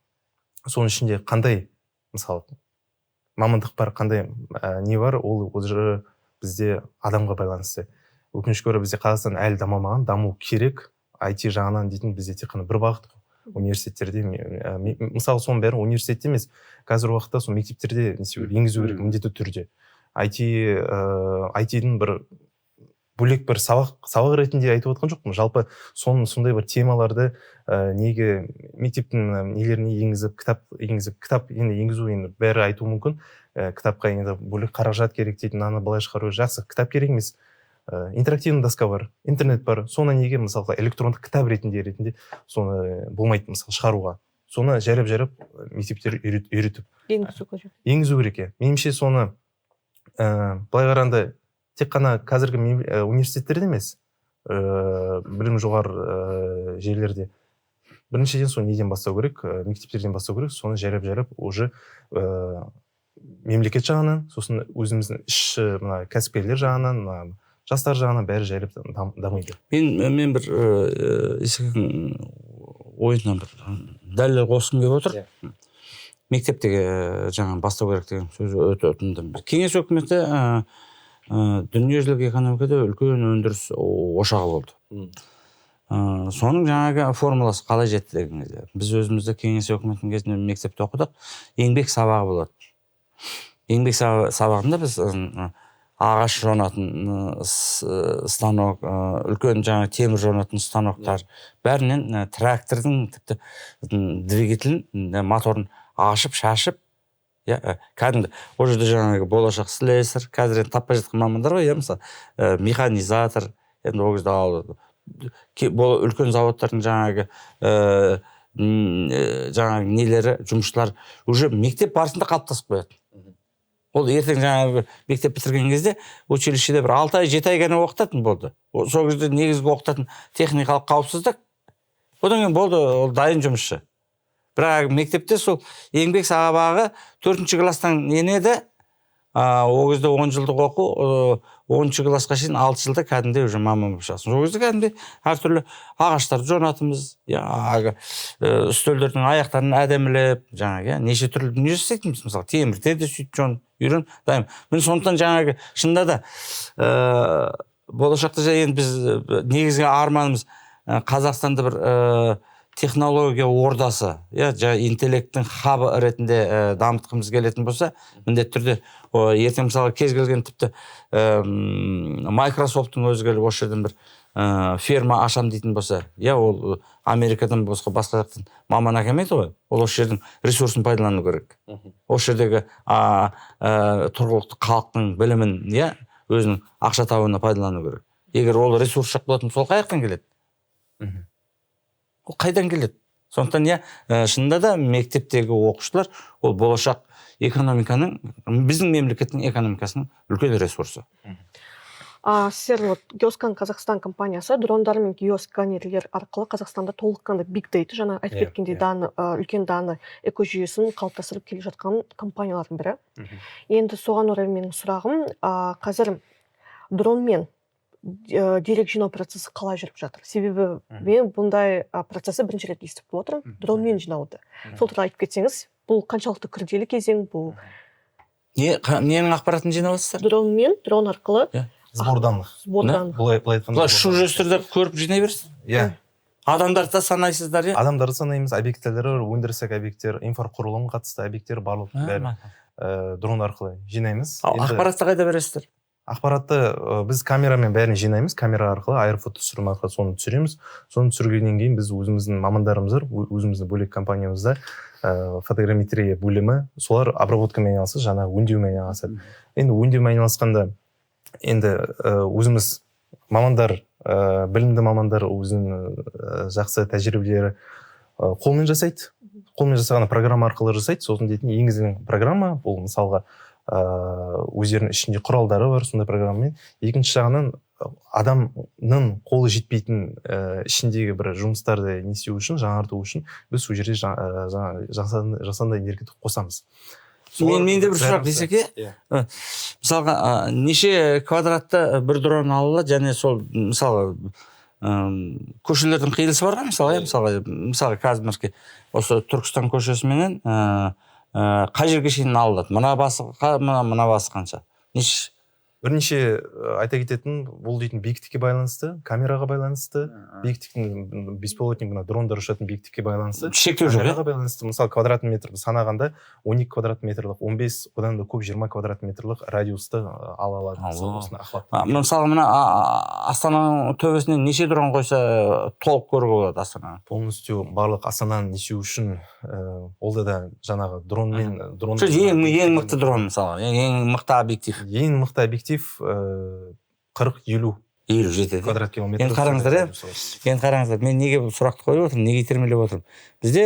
соның ішінде қандай, мысалы, мамандық бар, қандай не бар, ол уже бізде адамға байланысты. Өкінішке орай, бізде Қазақстан әлі дамымаған, даму керек. IT жағынан дейтін бізде тек қана бір бағыт қой университеттерде. Мысалы, соның бәрі университетте емес, қазіргі уақытта сол мектептерде не істеу керек, енгізу керек міндетті түрде. IT, IT-дің бір бөлек бір сабақ ретінде айтып отқан жоқпын, жалпы соның сондай бір темаларды неге мектептің нелеріне енгізіп, кітап енгізіп, кітап енді енгізу, енді бәрі айтуы мүмкін, кітапқа енді бөлек қаражат керек дейді, мынаны былай шығару жақсы. Кітап керек емес, интерактивный доска бар, интернет бар, соны неге, мысалға, электрондық кітап ретінде соны болмайды, мысалы, шығаруға? Соны жайлап жайлап мектептер үйретіп Енгізу керек. Енгізу керек, иә. Меніңше, соны былай қарағанда тек қана қазіргі университеттерде емес, білім жоғары жерлерде, біріншіден, соны неден бастау керек, мектептерден бастау керек. Соны жайлап жайлап уже мемлекет жағынан, сосын өзіміздің іші мына кәсіпкерлер жағынан, мына жастар жағынан бәрі жайлап дамиды. Мен бір Исекең ойынан бір дәлел қосқым келіп отыр. Мектептегі жаңа бастау керек деген сөз өте ұтымды. Кеңес өкіметі дүниежүзілік экономикада үлкен өндіріс ошағы болды. Соның жаңағы формуласы қалай жетті деген кезде, біз өзімізде кеңес өкіметінің кезінде мектепте оқыдық, еңбек сабағы болады. Еңбек сабағында біз ағаш жонатын станок, үлкен жаңа темір жонатын станоктар, бәрінен, трактордың тіпті двигателін, моторын ашып шашып, иә, кәдімгі ол жерде жаңағы болашақ слесарь, қазір енді таппай жатқан мамандар ғой, иә, мысалы, механизатор. Енді ол кезде үлкен заводтардың жаңағы жаңағы нелері, жұмысшылар уже мектеп барысында қалыптасып қояды. Ол ертең жаңағы мектеп бітірген кезде училищеде бір 6 ай, 7 ай ғана оқытатын болды. Сол кезде негізгі оқытатын техникалық қауіпсіздік, одан кейін болды, ол дайын жұмысшы. Бірақ мектепте сол еңбек сабағы төртінші класстан енеді. Ол кезде 10 жылдық оқу, 10 классқа шейін 6 жылда кәдімгідей уже маман болып шығасың. Сол кезде кәдімгідей әртүрлі ағаштарды жонатынбыз, иә, үстелдердің аяқтарын әдемілеп, жаңағы, иә, неше түрлі дүние жасайтынбыз, мысалы, темірде де сөйтіп жонып үйреніп дайын. Міне, сондықтан жаңағы шынында да болашақта енді біз негізгі арманымыз Қазақстанды бір технология ордасы, иә, интеллекттің хабы ретінде дамытқымыз келетін болса, міндетті түрде ертең, мысалы, кез келген тіпті Microsoft-тың өзі келіп осы жерден бір ферма ашам дейтін болса, иә, ол Америкадан басқа жақтан маман әкелмейді ғой, ол осы жердің ресурсын пайдалану керек. Осы жердегі тұрғылықты халықтың білімін, иә, өзінің ақша табуына пайдалану керек. Егер ол ресурс жоқ болатын болса, ол қай жақтан келеді? Ол қайдан келеді? Сондықтан, иә, шынында да мектептегі оқушылар ол болашақ экономиканың, біздің мемлекеттің экономикасының үлкен ресурсы. Сіздер вот Геоскан Қазақстан компаниясы дрондар мен геосканерлер арқылы Қазақстанда толыққанды big data, жаңа айтып кеткендей, даны, үлкен даны экожүйесін қалыптастырып келе жатқан компаниялардың бірі. Енді соған орай менің сұрағым, қазір дронмен дерек жинау процесі қалай жүріп жатыр? Себебі мен бұндай процесті бірінші рет естіп отырмын, дронмен жинауды. Сол туралы айтып кетсеңіз, бұл қаншалықты күрделі кезең бұл? Ненің ақпаратын жинап жатсыздар? Дронмен, дрон арқылы. Сбор данных. Сбор данных. Былай айтқанда, Былай ұшып жүрсіздер де көріп жинай бересіз. Иә. Адамдарды да санайсыздар, иә? Адамдарды санаймыз, объектілері, өндірістік объекттер, инфрақұрылым қатысты объекттер, барлық бәрі дрон арқылы жинаймыз. Ал ақпаратты қайда бересіздер? Ақпаратты біз камерамен бәрін жинаймыз, камера арқылы, аэрофото түсірім арқылы соны түсіреміз. Соны түсіргеннен кейін біз өзіміздің мамандарымыз бар, өзіміздің бөлек компаниямызда фотограмметрия бөлімі, солар обработкамен айналысады, жаңағы өңдеумен айналысады. Енді өңдеумен айналысқанда енді өзіміз мамандар, білімді мамандар, өзінің жақсы тәжірибелері, қолмен жасайды. Қолмен жасағанда программа арқылы жасайды. Сосын дейтін енгізілген программа, бұл мысалға өздерінің ішінде құралдары бар сондай программамен. Екінші жағынан адамның қолы жетпейтін ішіндегі бір жұмыстарды не істеу үшін, жаңарту үшін біз сол жерде жасанды интеллектті қосамыз. Менде бір сұрақ десек, иә? Мысалға, неше квадратты бір дрон ала алады, және сол, мысалы, көшелердің қиылысы бар ғой, мысалы, иә, мысалы, қазір осы Түркістан көшесіменен қай жерге шейін ала алады? Мына басы, мына басы қанша? Неше? Бірнеше айта кететін, бұл дейтін биіктікке байланысты, камераға байланысты, биіктіктің беспилотник мына дрондар ұшатын биіктікке байланысты. Шектеу жоқ, иә? Камераға байланысты, мысалы, квадрат метр санағанда 12 квадрат метрлік, 15, одан да көп 20 квадрат метрлік радиусты ала алады. Мысалы, осыны охват. Мысалы, мына Астананың төбесіне неше дрон қойса толық көруге болады Астананы? Полностью барлық Астананы несу үшін, ол да жаңағы дронмен, дрон. Ең мықты дрон, мысалы, ең мықты объектив. Ең мықты объектив 40-50 Елу жетеді. квадрат километр. Енді қараңыздар, иә? Енді қараңыздар, мен неге бұл сұрақты қойып отырмын, неге итермелеп отырмын? Бізде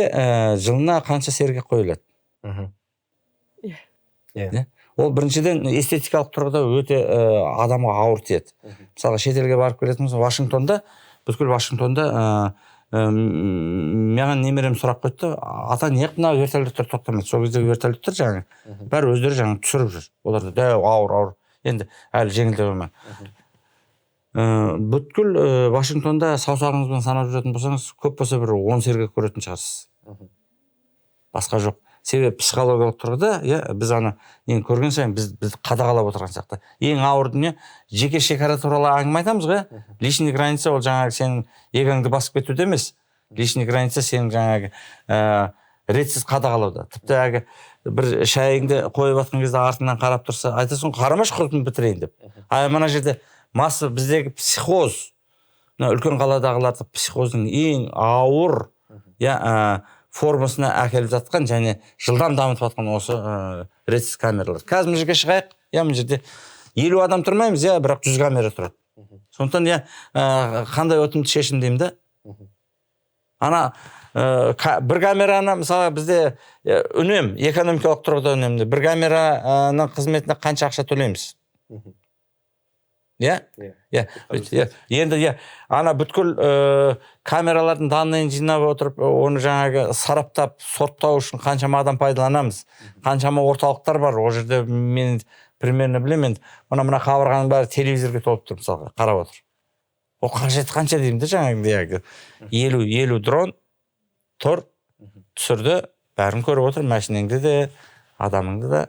жылына қанша сергек қойылады? Иә. Ол біріншіден эстетикалық тұрғыда өте адамға ауыр тиеді. Мысалға, шетелге барып келетін болсам, Вашингтонда, бүткіл Вашингтонда маған немерем сұрақ қойды, ата неғып мына вертолеттер тоқтамайды? Сол кездегі вертолеттер жаңағы, бәрі өздері жаңағы түсіріп жүр. Олар да дәу, ауыр, ауыр. Енді әлі жеңілдеп алмай. Бүткіл Вашингтонда саусағыңызбен санап жүретін болсаңыз, көп болса бір 10 сергек көретін шығарсыз. Басқа жоқ. Себебі психологиялық тұрғыда, иә, біз аны нені көрген сайын біз қадағалап отырған сияқты. Ең ауыр дүние жеке шекара туралы әңгіме айтамыз ғой, иә? Личный граница ол жаңағы сенің эгоңды басып кетуде емес. Личный граница сенің жаңағы ретсіз қадағалауда. Тіпті әлгі бір шайыңды қойып жатқан кезде артыңнан қарап тұрса, айтасың, қарамашы, құртын бітірейін деп. А мына жерде масса біздегі психоз, мына үлкен қаладағыларды психоздың ең ауыр, иә, формасына әкеліп жатқан және жылдам дамытып жатқан осы ретсіз камералар. Қазір мына жерге шығайық, иә, мына жерде 50 адам тұрмаймыз, иә, бірақ 100 камера тұрады. Сондықтан, иә, қандай өтімді шешім деймін да. Ана бір камераны, мысалы, бізде үнем, экономикалық тұрғыда үнемді. Бір камераның қызметіне қанша ақша төлейміз? Иә? Иә. Иә. Енді, иә, ана бүткіл камералардың данныйын жинап отырып, оны жаңағы сараптап, сорттау үшін қаншама адам пайдаланамыз. Қаншама орталықтар бар. Ол жерде мен Примерно білемін енді. Мына қабырғаның бәрі телевизорге толып тұр, мысалға, қарап отыр. Ол қажет қанша деймін да, жаңағыдай 50 дрон тұр, түсірді, бәрін көріп отыр, машинеңді де, адамыңды да.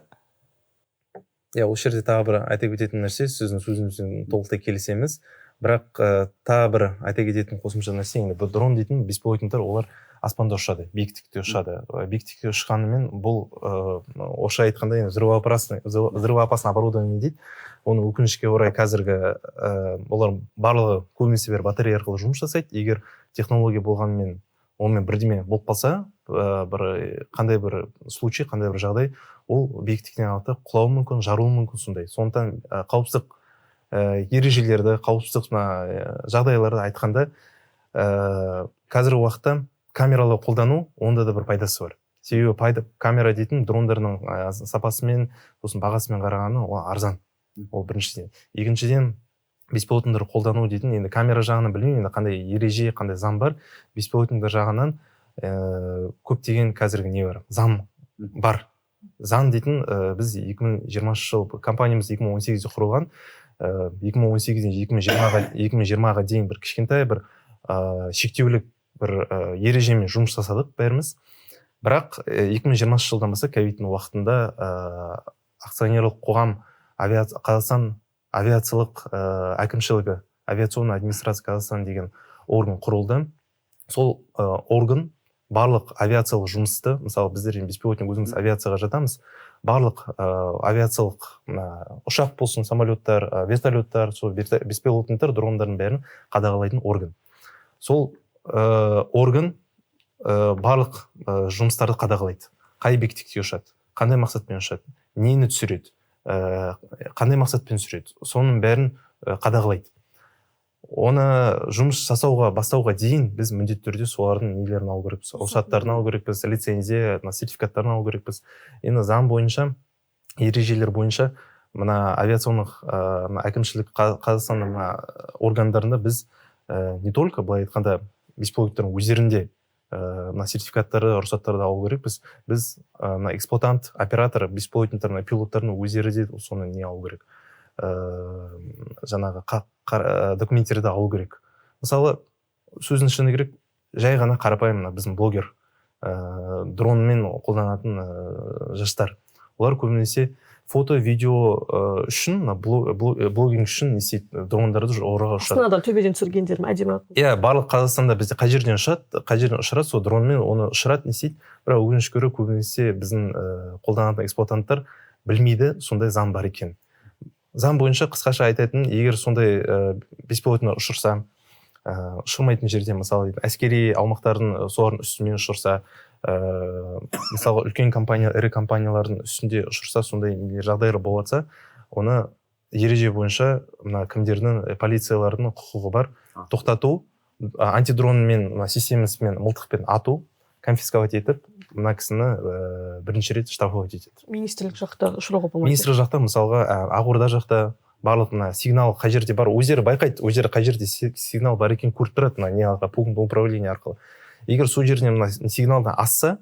Иә, осы жерде тағы бір айта кететін нәрсе, сіздің сөзіңізбен толықтай келісеміз. Бірақ тағы бір айта кететін қосымша нәрсе, енді бұл дрон дейтін беспилотниктер, олар аспанда ұшады, биіктікте ұшады. Биіктікте ұшқанымен бұл орысша айтқанда енді взрывоопасный оборудование дейді. Оны өкінішке орай қазіргі олар барлығы көбінесе бәрі батарея арқылы жұмыс жасайды. Егер технология болғанымен онымен бірдеме болып қалса, бір қандай бір случай, қандай бір жағдай, ол биіктіктен алады, құлауы мүмкін, жарылуы мүмкін сондай. Сондықтан қауіпсіздік ережелерді, қауіпсіздік мына жағдайларды айтқанда, қазіргі уақытта камералы қолдану, онда да бір пайдасы бар. Себебі пайда, камера дейтін дрондардың сапасымен, сосын бағасымен қарағаны ол арзан. Ол біріншіден. Екіншіден, беспилотниктер қолдану дейтін, енді камера жағынан білмеймін, енді қандай ереже, қандай заң бар. Беспилотниктер жағынан көптеген қазіргі не бар, заң бар. Заң дейтін біз 2020 жыл, компаниямыз 2018-де құрылған, 2018-ден 2020-ға дейін бір кішкентай бір шектеулі бір ережемен жұмыс жасадық бәріміз. Бірақ 2020 жылдан бастап ковидтің уақытында акционерлік қоғам Қазақстан авиациялық әкімшілігі, авиационная администрация Казахстана деген орган құрылды. Сол орган барлық авиациялық жұмысты, мысалы біздер енді беспилотник өзіміз авиацияға жатамыз, барлық авиациялық мына ұшақ болсын, самолеттар, вертолеттар, сол беспилотниктер, дрондардың бәрін қадағалайтын орган. Сол орган барлық жұмыстарды қадағалайды. Қай биіктікте ұшады, қандай мақсатпен ұшады, нені түсіреді, қандай мақсатпен түсіреді, соның бәрін қадағалайды. Оны жұмыс жасауға бастауға дейін біз міндетті түрде солардың нелерін алу керекпіз, рұқсаттарын алу керекпіз, лицензия, мына сертификаттарын алу керекпіз. Енді заң бойынша, ережелер бойынша мына авиационных мына әкімшілік Қазақстанның мына органдарында біз не только былай айтқанда беспилотниктердің өздерінде мына сертификаттарды, рұқсаттарды алу керекпіз. Біз мына эксплуатант, оператор беспилотниктер, мына пилоттардың өздері де соны не алу керек, жаңағы документтерді алу керек. Мысалы, сөздің шыны керек, жай ғана қарапайым мына біздің блогер, дронмен қолданатын жастар, олар көбінесе фото, видео үшін, мына блогинг үшін не істейді, дрондарды жоғарыға ұшырады. Астанадан төбеден түсіргендерім әдемі. Иә, барлық Қазақстанда бізде қай жерден ұшады, қай жерден ұшырады, сол дронмен оны ұшырады, не істейді. Бірақ өкінішке орай көбінесе біздің қолданатын эксплуатанттар білмейді сондай заң бар екен. Заң бойынша қысқаша айтатын, егер сондай беспилотник ұшырса, ұшырмайтын жерде, мысалы, әскери аумақтардың солардың үстімен ұшырса, мысалы, үлкен компания, ірі компаниялардың үстінде ұшырса, сондай жағдайлар болса, оны ереже бойынша мына кімдердің, полициялардың құқығы бар тоқтату, антидронмен мына системасымен мылтықпен ату, конфисковать етіп, мына кісіні бірінші рет штрафовать етеді. Министрлік жақта ұшыруға болмайды. Министрлік жақта, мысалға, Ақорда жақта барлық мына сигнал қай жерде бар, өздері байқайды, өздері қай жерде сигнал бар екенін көріп тұрады, мына не арқылы, пункт управления арқылы. Егер сол жерден мына сигналдан асса,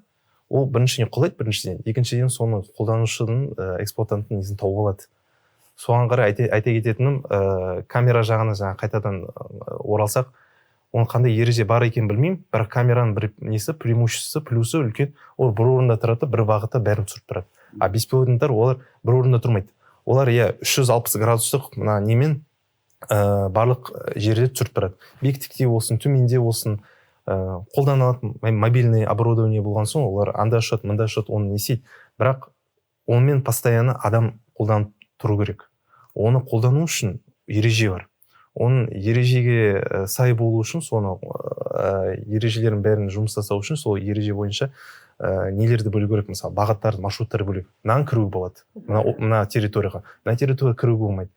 ол біріншіден құлайды, біріншіден, екіншіден соны қолданушының, эксплуатанттың несін тауып алады. Соған қарай айта кететінім, камера жағына жаңа қайтадан оралсақ, оның қандай ереже бар екенін білмеймін, бірақ камераның бір несі, преимуществосы, плюсы үлкен, ол бір орында тұрады, бір бағытта бәрін түсіріп тұрады. А беспилотниктер олар бір орында тұрмайды. Олар иә 360 градустық мына немен барлық жерде түсіріп тұрады. Биіктікте болсын, төменде болсын, қолданылатын мобильный оборудование болған соң олар анда ұшады, мында ұшады, оны не істейді. Бірақ онымен постоянно адам қолданып тұру керек. Оны қолдану үшін ереже бар. Оның ережеге сай болу үшін, соны ережелердің бәрін жұмыс жасау үшін, сол ереже бойынша нелерді бөлу керек, мысалы, бағыттарды, маршруттарды бөлу. Мынаны кіруге болады, мына территорияға, мына территорияға кіруге болмайды.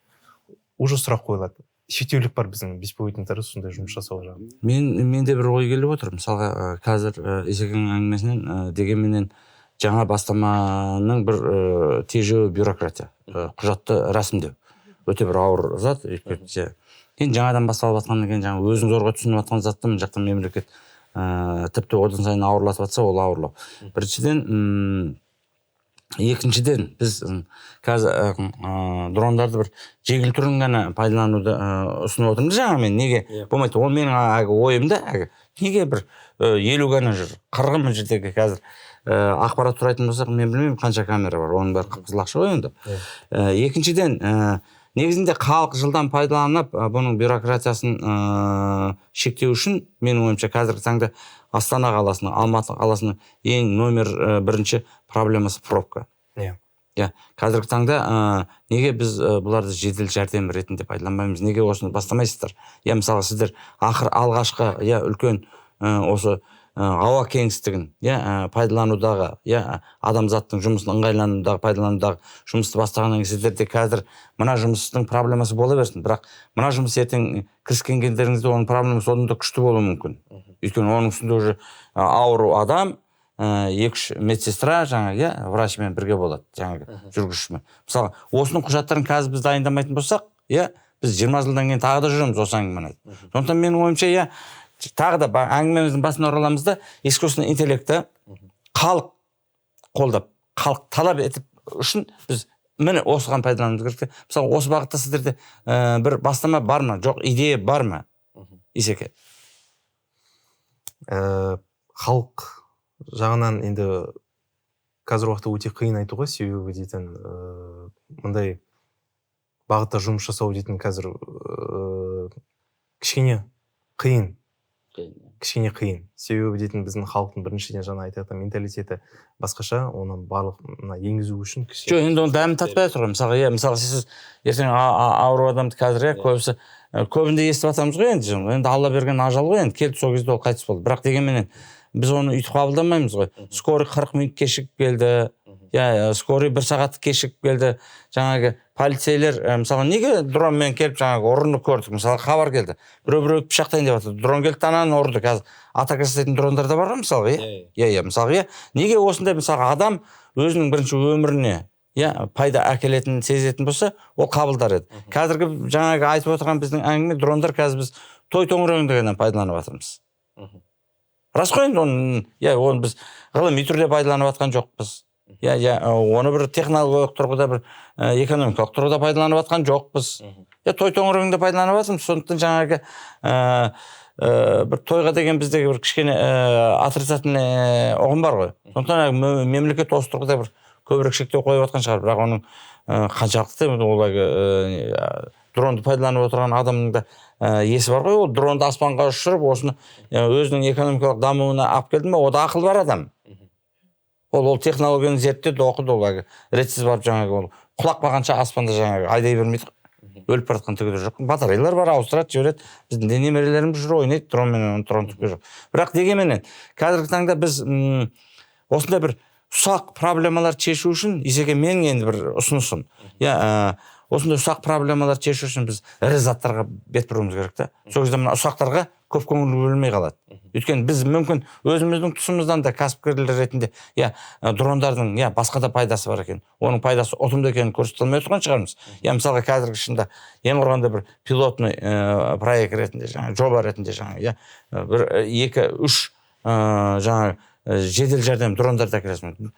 Уже сұрақ қойылады. Шектеулік бар біздің беспилотниктерде сондай жұмыс жасау жағынан. Менде бір ой келіп отыр. Мысалға, қазір Исекеңнің әңгімесінен, дегенменен жаңа бастаманың бір тежеуі бюрократия, құжатты рәсімдеу. Өте бір ауыр зат, өйткені енді жаңадан басталып жатқаннан кейін жаңа өзің зорға түсініп жатқан затты мына жақтан мемлекет тіпті одан сайын ауырлатып жатса, ол ауырлау. Біріншіден, Екіншіден, біз қазір дрондарды бір жеңіл түрін ғана пайдалануды ұсынып отырмыз. Жаңа мен неге болмайды, ол менің әлгі ойым да, әлгі неге бір 50 ғана жүр, 40 мың жердегі қазір ақпарат сұрайтын болсақ, мен білмеймін қанша камера бар, оның бәрі қып-қызыл ақша ғой енді. Екіншіден, негізінде халық жылдам пайдаланып, бұның бюрократиясын шектеу үшін, менің ойымша, қазіргі таңда Астана қаласының, Алматы қаласының ең номер бірінші проблемасы пробка. Иә, қазіргі таңда неге біз бұларды жедел жәрдем ретінде пайдаланбаймыз, неге осыны бастамайсыздар? Иә, мысалы, сіздер ақыр алғашқы, иә, үлкен осы ауа кеңістігін, иә, пайдаланудағы, иә, адамзаттың жұмысын ыңғайланудағы, пайдаланудағы жұмысты бастағаннан кейін сіздерде қазір мына жұмыстың проблемасы бола берсін, бірақ мына жұмыс ертең кіріскен кездеріңізде оның проблемасы одан да күшті болуы мүмкін. Өйткені оның үстінде уже ауру адам, 2-3 медсестра, жаңағы, иә, врачмен бірге болады, жаңағы жүргізушімен. Мысалы, осының құжаттарын қазір біз дайындамайтын болсақ, иә, біз 20 жылдан кейін тағы да жүреміз осы әңгімені айтып. Сондықтан менің ойымша, иә, тағы да әңгімеміздің басына ораламыз да, искусственный интеллектті халық қолдап, халық талап етіп үшін біз міне осыған пайдалануымыз керек те. Мысалы, осы бағытта сіздерде бір бастама бар ма, жоқ идея бар ма, Исеке? Халық жағынан енді қазір уақытта өте қиын айтуға, себебі дейтін мындай бағытта жұмыс жасау дейтін қазір кішкене қиын. Кішкене қиын. Себебі дейтін біздің халықтың біріншіден жаңа айтатын менталитеті басқаша, оны барлық мына енгізу үшін кішкене. Жоқ, енді оның дәмін татпай жатыр ғой. Мысалға, иә, мысалы, сіз ертең ауру адамды қазір, иә, көбісі, көбінде естіп жатамыз ғой енді, енді Алла берген ажал ғой енді, келді сол кезде ол қайтыс болды. Бірақ дегенменен біз оны өйтіп қабылдамаймыз ғой. Скорый 40 минут кешігіп келді, иә, скорый 1 сағат кешігіп келді. Жаңағы полицейлер, мысалы, неге дронмен келіп жаңағы ұрыны көрдік, мысалы, хабар келді. Біреу пышақтайын деп жатыр. Дрон келді, ананы ұрды. Қазір атака жасайтын дрондар да бар ғой, мысалға, иә? Иә, иә, мысалға, иә. Неге осындай, мысалға, адам өзінің бірінші өміріне, иә, пайда әкелетінін сезетін болса, ол қабылдар еді. Қазіргі жаңағы айтып отырған біздің әңгіме дрондар қазір біз той төңірегінде ғана пайдаланып жатырмыз. Рас қой енді оны, иә, оны біз ғылыми түрде пайдаланып жатқан жоқпыз. Иә, иә, оны бір технологиялық тұрғыда, бір экономикалық тұрғыда пайдаланып жатқан жоқпыз. Иә, той төңірегінде пайдаланып жатырмыз. Сондықтан жаңағы бір тойға деген біздегі бір кішкене отрицательный ұғым бар ғой. Сондықтан мемлекет осы тұрғыда бір көбірек шектеу қойып жатқан шығар. Бірақ оның қаншалықты ол әлгі дронды пайдаланып отырған адамның да есі бар ғой. Ол дронды аспанға ұшырып, осыны өзінің экономикалық дамуына алып келді ме, ода ақыл бар адам. Ол технологияны зерттеді, оқыды, ол әлгі ретсіз барып жаңағы ол құлап қалғанша аспанда жаңағы айдай бермейді. Өліп бара жатқан түгі де жоқ. Батареялар бар, ауыстырады, жібереді. Біздің де немерелеріміз жүр, ойнайды, дронмен, дрон түгі жоқ. Бірақ дегенменен қазіргі таңда біз осындай бір ұсақ проблемаларды шешу үшін, Исеке, менің енді бір ұсынысым. Иә, осындай ұсақ проблемаларды шешу үшін біз ірі заттарға бет бұруымыз керек та. Сол кезде мына ұсақтарға көп көңіл бөлмей қалады. Өйткені біз мүмкін өзіміздің тұсымыздан да кәсіпкерлер ретінде, иә, дрондардың, иә, басқа да пайдасы бар екен, оның пайдасы ұтымды екенін көрсете алмай отырған шығармыз. Иә, мысалға, қазіргі шында ең құрығанда бір пилотный проект ретінде, жаңа жоба ретінде, жаңа, иә, бір 2-3 жаңа жедел жәрдем дрондарды әкелесің.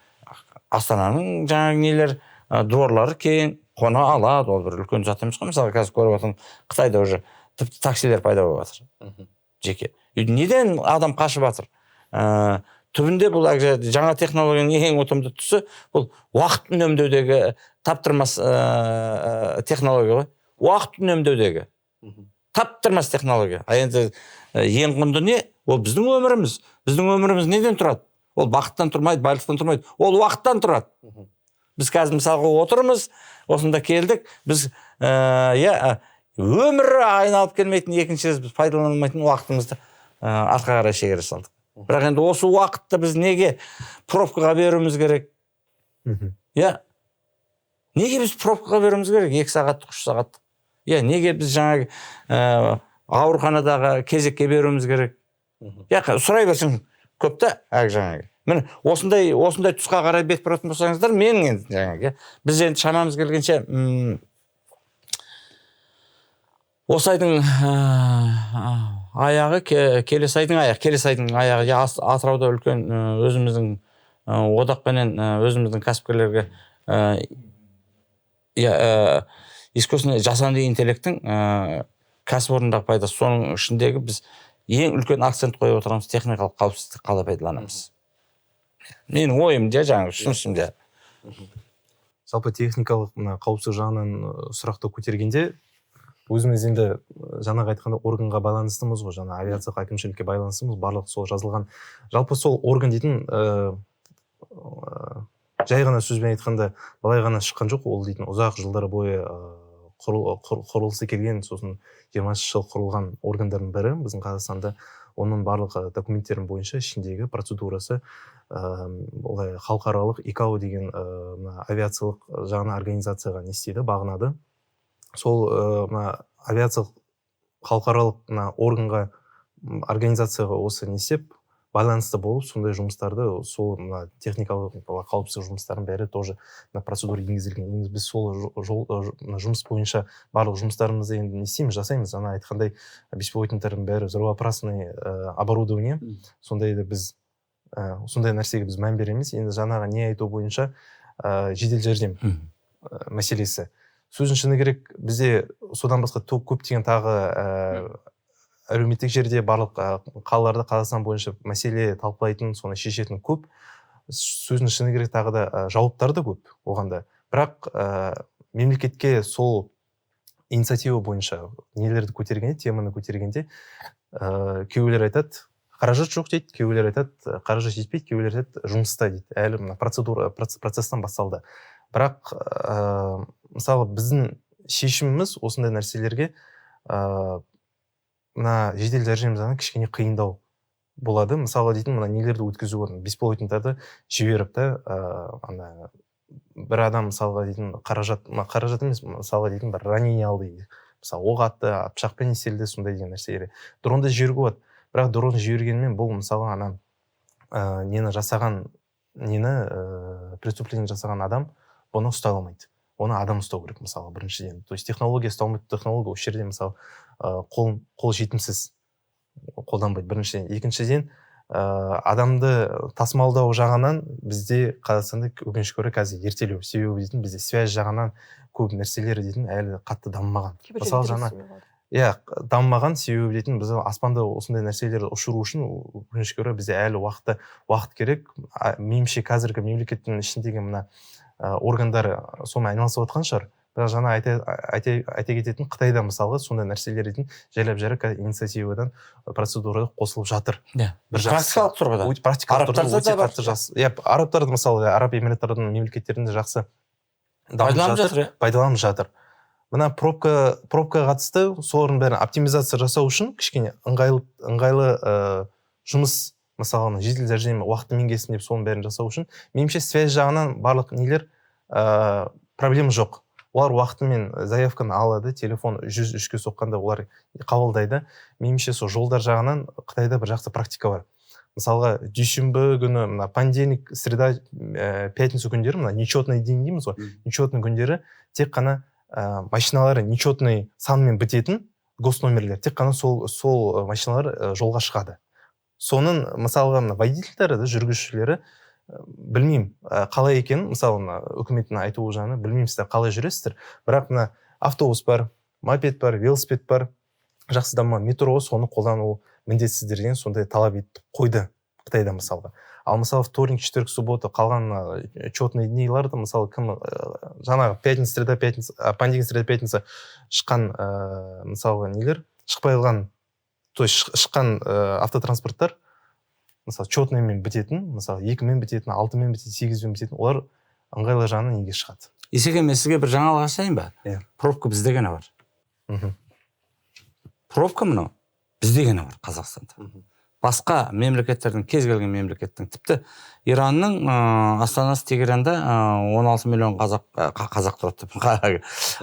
Астананың жаңағы нелер, дворлары кең, қона алады, ол бір үлкен зат емес қой. Мысалға, қазір көріп отырмын, Қытайда уже тіпті таксилер пайда болып жатыр. Жеке. Неден адам қашып жатыр? Түбінде бұл әлгі жаңа технологияның ең ұтымды тұсы бұл уақыт үнемдеудегі таптырмас технология ғой. Уақыт үнемдеудегі таптырмас технология. А енді ең құнды не? Ол біздің өміріміз. Біздің өміріміз неден тұрады? Ол бақыттан тұрмайды, байлықтан тұрмайды. Ол уақыттан тұрады. Біз қазір мысалға отырмыз, осында келдік, біз өмірі айналып келмейтін, екінші рет біз пайдалана алмайтын уақытымызды артқа қарай шегере салдық. Бірақ енді осы уақытты біз неге пробкаға беруіміз керек? Иә. Неге біз пробкаға беруіміз керек? 2 сағаттық, 3 сағаттық. Иә, неге біз жаңағы ауруханадағы кезекке беруіміз керек? Иә, сұрай берсең көп та, әлгі жаңағы. Міне, осындай тұсқа қарай бет бұратын болсаңыздар, менің енді жаңағы, біз енді шамамыз келгенше, осы айдың аяғы, келесі айдың аяғы, келесі айдың аяғы, Атырауда үлкен өзіміздің Одақпенен өзіміздің кәсіпкерлерге искусственный жасанды интеллекттің кәсіпорындағы пайдасы. Соның ішіндегі біз ең үлкен акцент қойып отырғанымыз техникалық қауіпсіздікті қалай пайдаланамыз. Менің ойым же, жаңағы ұсынысым же. Жалпы техникалық мына қауіпсіздік жағынан сұрақты көтергенде өзіміз енді жаңағы айтқанда органға байланыстымыз ғой, жаңа авиациялық әкімшілікке байланыстымыз, барлық сол жазылған. Жалпы сол орган дейтін жай ғана сөзбен айтқанда былай ғана шыққан жоқ, ол дейтін ұзақ жылдар бойы құрылысы келген, сосын 20 жыл құрылған органдардың бірі біздің Қазақстанда. Оның барлық документтерін бойынша ішіндегі процедурасы олай халықаралық ИКАО деген мына авиациялық жағынан организацияға не істейді, бағынады. Сол мына авиациялық халықаралық мына органға, организацияға осы не істеп байланысты болып, сондай жұмыстарды, сол мына техникалық қауіпсіздік жұмыстарының бәрі тоже мына процедура енгізілген. Енді біз сол жол, мына жұмыс бойынша барлық жұмыстарымызды енді не істейміз, жасаймыз. Ана айтқандай беспилотниктердің бәрі взрывоопасный оборудование, сондайды біз сондай нәрсеге біз мән береміз. Енді жаңағы не айту бойынша жедел жәрдем мәселесі. Сөздің шыны керек, бізде содан басқа көптеген тағы әлеуметтік жерде барлық қалаларда Қазақстан бойынша мәселе талқылайтын, соны шешетін көп. Сөздің шыны керек, тағы да жауаптар да көп оған да. Бірақ мемлекетке сол инициатива бойынша нелерді көтергенде, теманы көтергенде, кейбіреулер айтады, қаражат жоқ дейді, кейбіреулер айтады, қаражат жетпейді, кейбіреулер айтады, жұмыста дейді. Әлі мына процедура, процесстан басталды. Бірақ мысалы біздің шешіміміз осындай нәрселерге мына жедел жәрдем заңы кішкене қиындау болады. Мысалы дейтін мына нелерді өткізу орны, беспилотниктарды жіберіп та, ана бір адам мысалға дейтін қаражат, мына қаражат емес, мысалға дейтін бір ранение алды дейді. Мысалы оқ атты, пышақпен еселді, сондай деген нәрселер. Дронды жіберуге болады. Бірақ дрон жібергенмен бұл мысалға ана нені жасаған, нені преступление жасаған адам бұны ұстай алмайды. Оны адам ұстау керек мысалы біріншіден. То есть технология ұстай алмайды, технология осы жерде мысалы қол жетімсіз қолданбайды біріншіден. Екіншіден, адамды тасымалдау жағынан бізде Қазақстанда өкінішке орай қазір ертелеу. Себебі дейтін бізде связь жағынан көп нәрселер дейтін әлі қатты дамымаған. Мысалы жаңа иә, дамымаған, себебі дейтін біз аспанда осындай нәрселерді ұшыру үшін өкінішке орай бізде әлі уақыт керек. Меніңше қазіргі мемлекеттің ішіндегі мына органдар сонымен айналысып жатқан шығар. Бірақ жаңа айта кететін Қытайда мысалға сондай нәрселер дейтін жайлап-жайлап қазір инициативадан процедура қосылып жатыр. Бір практикалық тұрғыда. Практикалық тұрғыда өте қатты жақсы. Иә, арабтарды мысалы, Араб Эмираттарының мемлекеттерінде жақсы пайдаланып жатыр. Пайдаланып жатыр. Мына пробкаға қатысты солардың бәрін оптимизация жасау үшін кішкене ыңғайлы жұмыс, мысалы, жедел жәрдем уақытымен келсін деп соның бәрін жасау үшін, меніңше связь жағынан барлық нелер проблема жоқ. Олар уақытымен заявканы алады, телефон 103-ке соққанда олар қабылдайды. Меніңше сол жолдар жағынан Қытайда бір жақсы практика бар. Мысалға, дүйсенбі күні, мына понедельник, среда, пятница күндері, мына нечетный день дейміз ғой, нечетный күндері тек қана машиналары нечетный санмен бітетін госномерлер, тек қана сол машиналар жолға шығады. Соның мысалға мына водительдері, жүргізушілері, білмеймін қалай екенін, мысалы мына үкіметтің айтуы жағынан білмеймін сіздер қалай жүресіздер, бірақ мына автобус бар, мопед бар, велосипед бар, жақсы дамыған метро, соны қолдану міндетсіздер деген сондай талап етіп қойды Қытайда мысалға. Ал мысалы вторник, четверг, суббота қалған четный днейларды мысалы кім жаңағы пятница, среда, пятница, понедельник, среда, пятница шыққан мысалға нелер шықпай қалған, то есть шыққан автотранспорттар мысалы четныймен бітетін, мысалы 2-мен бітетін, 6-мен бітетін, 8-мен бітетін, олар ыңғайлы жағынан неге шығады. Есеке, мен сізге бір жаңалық ашайын ба? Иә. Пробка бізде ғана бар. Пробка мынау бізде ғана бар Қазақстанда. Басқа мемлекеттердің, кез келген мемлекеттің, тіпті Иранның астанасы Тегеранда 16 миллион қазақ тұрады деп,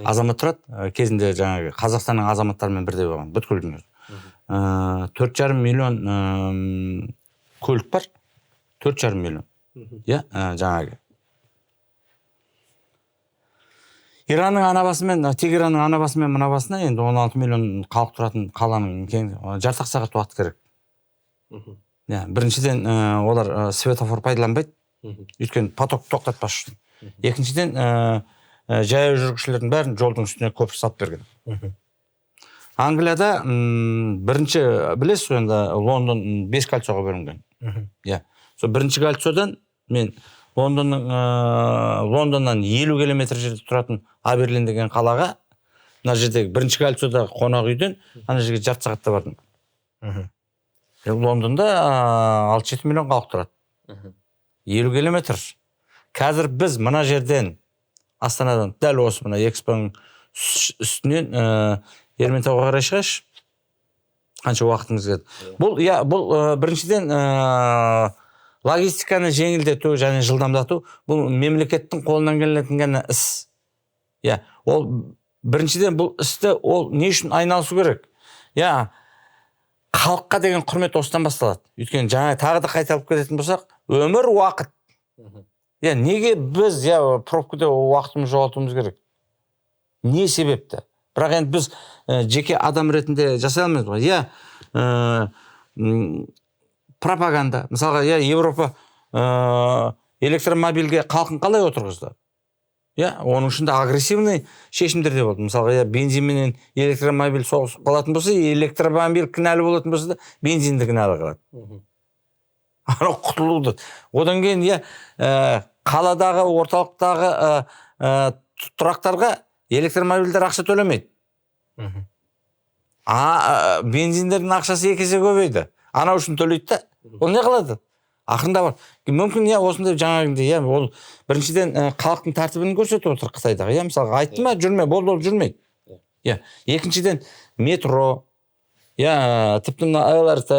азамат тұрады. Кезінде жаңағы Қазақстанның азаматтарымен бірдей болған бүткіл дүние. 4,5 миллион көлік бар, 4,5 миллион. Иә, жаңағы. Иранның анабасы мен, Тегеранның анабасы мен мынабасына енді 16 миллион халық тұратын қаланың кең жарты сағат уақыт керек. Иә, біріншіден, олар светофор пайдаланбайды. Өйткені поток тоқтатпас үшін. Екіншіден, жаяу жүргіншілердің бәрін жолдың үстіне көпір салып берген. Англияда бірінші, білесіз ғой енді, Лондон 5 кольцоға бөлінген. Иә. Сол бірінші кольцодан мен Лондоннан 50 километр жерде тұратын Аберлин деген қалаға, мына жердегі бірінші кольцодағы қонақ үйден ана жерге жарты сағатта бардым. Лондонда 6-7 миллион халық тұрады. 50 километр. Қазір біз мына жерден, Астанадан, дәл осы мына Экспоның үстінен Ерментауға қарай шығайықшы. Қанша уақытымыз кетеді. Бұл, иә, бұл біріншіден логистиканы жеңілдету және жылдамдату, бұл мемлекеттің қолынан келетін ғана іс. Иә, ол біріншіден бұл істі ол не үшін айналысу керек? Иә, халыққа деген құрмет осыдан басталады. Өйткені жаңа тағы да қайталап кететін болсақ, өмір уақыт. Иә, неге біз, иә, пробкада уақытымызды жоғалтуымыз керек? Не себепті? Бірақ енді біз жеке адам ретінде жасай алмаймыз ғой. Иә, пропаганда. Мысалға, иә, Европа электромобильге халқын қалай отырғызды? Иә, оның ішінде агрессивный шешімдер де болды. Мысалға, иә, бензин менен электромобиль соғысып қалатын болса, электромобиль кінәлі болатын болса да, бензинді кінәлі қылады. Анау құтылуды. Одан кейін, иә, қаладағы, орталықтағы тұрақтарға электромобильдер ақша төлемейді. Бензиндердің ақшасы екі есе көбейді. Анау үшін төлейді да. Ол не қылады? Ақырында бар. Мүмкін, иә, осындай жаңағындай, иә, ол біріншіден халықтың тәртібін көрсетіп отыр Қытайдағы. Иә, мысалға, айтты ма, жүрме, болды, ол жүрмейді. Иә. Екіншіден, метро, иә, тіпті мына ЛРТ,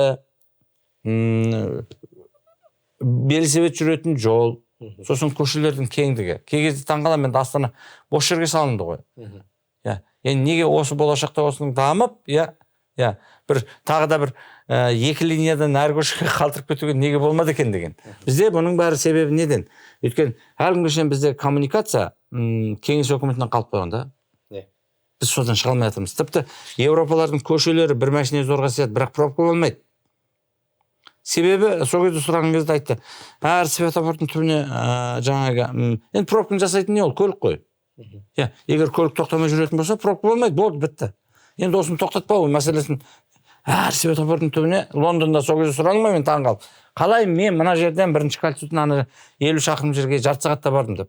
велосипед жүретін жол, сосын көшелердің кеңдігі. Кей кезде таңқаламын, енді Астана бос жерге салынды ғой. Иә. Енді неге осы болашақта осының дамып, иә, иә, бір тағы да бір екі линиядан әр көшеге қалдырып кетуге неге болмады екен деген. Бізде бұның бәрі себебі неден? Өйткені әлі күнге шейін бізде коммуникация кеңес өкіметінен қалып қойған да. Біз содан шыға алмай жатырмыз. Тіпті Европалардың көшелері бір машина зорға сияды, бірақ пробка болмайды. Себебі сол кезде сұраған кезде айтты, әр светофордың түбіне жаңағы енді пробканы жасайтын не ол? Көлік қой. Иә, егер көлік тоқтамай жүретін болса, пробка болмайды, болды, бітті. Енді осыны тоқтатпау мәселесін әр светофордың түбіне Лондонда сол кезде сұрадым ғой мен таңғалып. Қалай мен мына жерден бірінші кольцодан ана 50 шақырым жерге жарты сағатта бардым деп.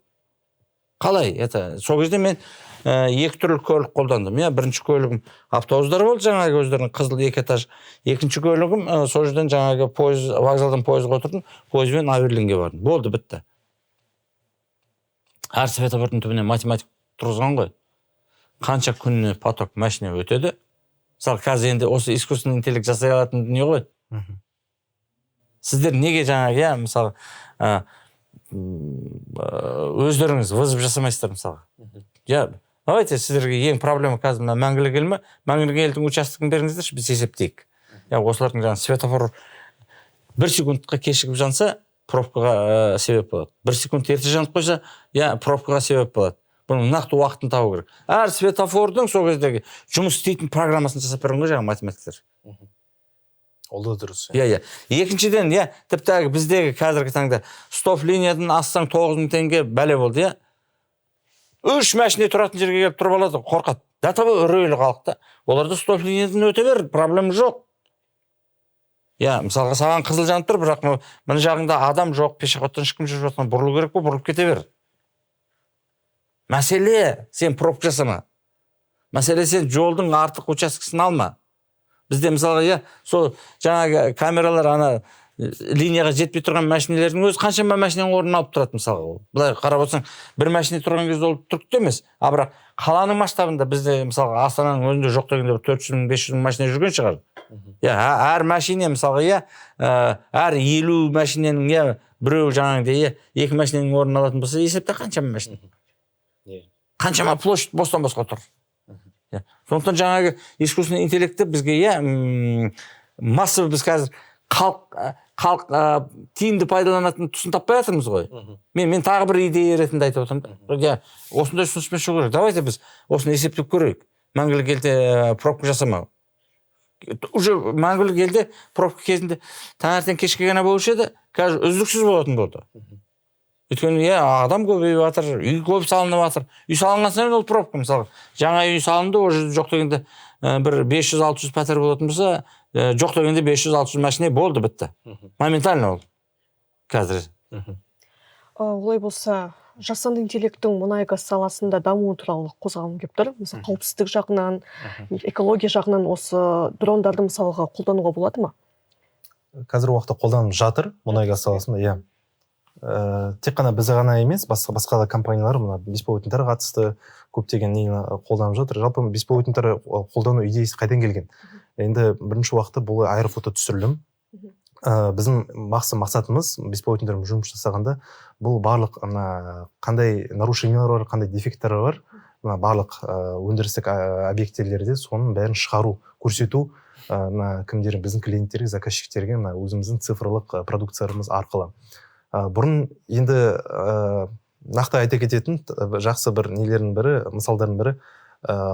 Қалай? Это сол кезде мен екі түрлі көлік қолдандым. Иә, бірінші көлігім автобустар болды, жаңағы өздерінің қызыл екі этаж. Екінші көлігім сол жерден жаңағы пойыз, вокзалдан пойызға отырдым, пойызбен Аберлинге бардым. Болды, бітті. Әр светофордың түбіне математик тұрғызған ғой. Қанша күніне поток машина өтеді. Мысалы, қазір енді осы искусственный интеллект жасай алатын дүние ғой. Сіздер неге жаңағы, иә, мысалы, өздеріңіз вызов жасамайсыздар мысалға? Иә, давайте сіздерге ең проблема қазір мына Мәңгілік ел ме? Мәңгілік елдің участосын беріңіздерші, біз есептейік. Иә, осылардың жаңағы светофор бір секундқа кешігіп жанса, пробкаға себеп болады. Бір секунд ерте жанып қойса, иә, пробкаға себеп болады. Бұның нақты уақытын табу керек. Әр светофордың сол кездегі жұмыс істейтін программасын жасап берген ғой жаңағы математиктер. Ол да дұрыс. Иә, иә. Екіншіден, иә, тіпті әлгі біздегі қазіргі таңда стоп линиядан ассаң 9000 теңге бәле болды, иә. Үш машина тұратын жерге келіп тұрып алады, қорқады. До того үрейлі халық та. Оларда стоп линиядан өте бер, проблема жоқ. Иә, мысалға, саған қызыл жанып тұр, бірақ мына жағыңда адам жоқ, пешеходтан ешкім жүріп жатқан, бұрылу керек қой, бұрылып кете бер. Мәселе, сен пробка жасама. Мәселе, сен жолдың артық учаскесін алма. Бізде мысалға, иә, сол жаңағы камералар ана линияға жетпей тұрған машинелердің өзі қаншама машинаның орнын алып тұрады мысалға ол. Былай қарап отырсаң, бір машина тұрған кезде ол түкті емес. А бірақ қаланың масштабында бізде мысалға Астананың өзінде жоқ дегенде бір 400 мың, 500 мың машина жүрген шығар. Иә, әр машина мысалға, иә, әр 50 машинаның, иә, біреу жаңағыдай, иә, екі машинаның орнын алатын болса, есепте қаншама машина. Қаншама площадь бостан босқа тұр. Иә. Сондықтан жаңағы искусственный интеллектті бізге, иә, массовый біз қазір халық тиімді пайдаланатын тұсын таппай жатырмыз ғой. Мен тағы бір идея ретінде айтып отырмын. Иә, осындай ұсыныспен шығу керек. Давайте біз осыны есептеп көрейік. Мәңгілік елде пробка жасамау. Уже Мәңгілік елде пробка кезінде таңертең кешке ғана болушы еді, қазір үздіксіз болатын болды. Өйткені, иә, адам көбейіп жатыр, үй көп салынып жатыр. Үй салынған сайын ол пробка. Мысалы, жаңа үй салынды, ол жерде жоқ дегенде бір 500-600 пәтер болатын болса, жоқ дегенде 500-600 машина болды, бітті, моментально ол қазір. Олай болса, жасанды интеллекттің мұнай газ саласында дамуы туралы қозғағым келіп тұр. Мысалы, қауіпсіздік жағынан, экология жағынан осы дрондарды, мысалға, қолдануға болады ма? Қазіргі уақытта қолданып жатыр мұнай газ саласында, иә. Тек қана біз ғана емес, басқа да компаниялар мына беспилотниктер қатысты көптеген нені қолданып жатыр. Жалпы, беспилотниктер қолдану идеясы қайдан келген? Енді бірінші уақытта бұл аэрофото түсірілім. Біздің мақсатымыз беспилотниктермен жұмыс жасағанда бұл барлық мына қандай нарушениялар бар, қандай дефекттер бар мына барлық өндірістік объектілерде, соның бәрін шығару, көрсету мына кімдер, біздің клиенттерге, заказчиктерге мына өзіміздің цифрлық продукцияларымыз арқылы. Бұрын енді нақты айта кететін жақсы бір нелердің бірі, мысалдардың бірі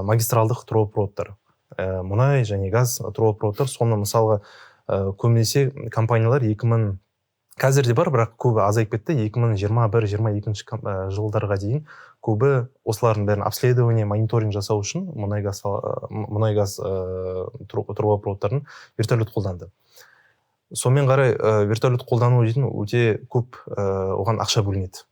магистралдық трубопроводтар, мұнай және газ трубопроводтар. Соны, мысалға, көбінесе компаниялар 2000, қазір де бар, бірақ көбі азайып кетті, 2021-22 жылдарға дейін көбі осылардың бәрін обследование, мониторинг жасау үшін мұнай газ трубопроводтарын вертолет қолданды. Сонымен қарай вертолет қолдану дейтін өте көп оған ақша бөлінеді,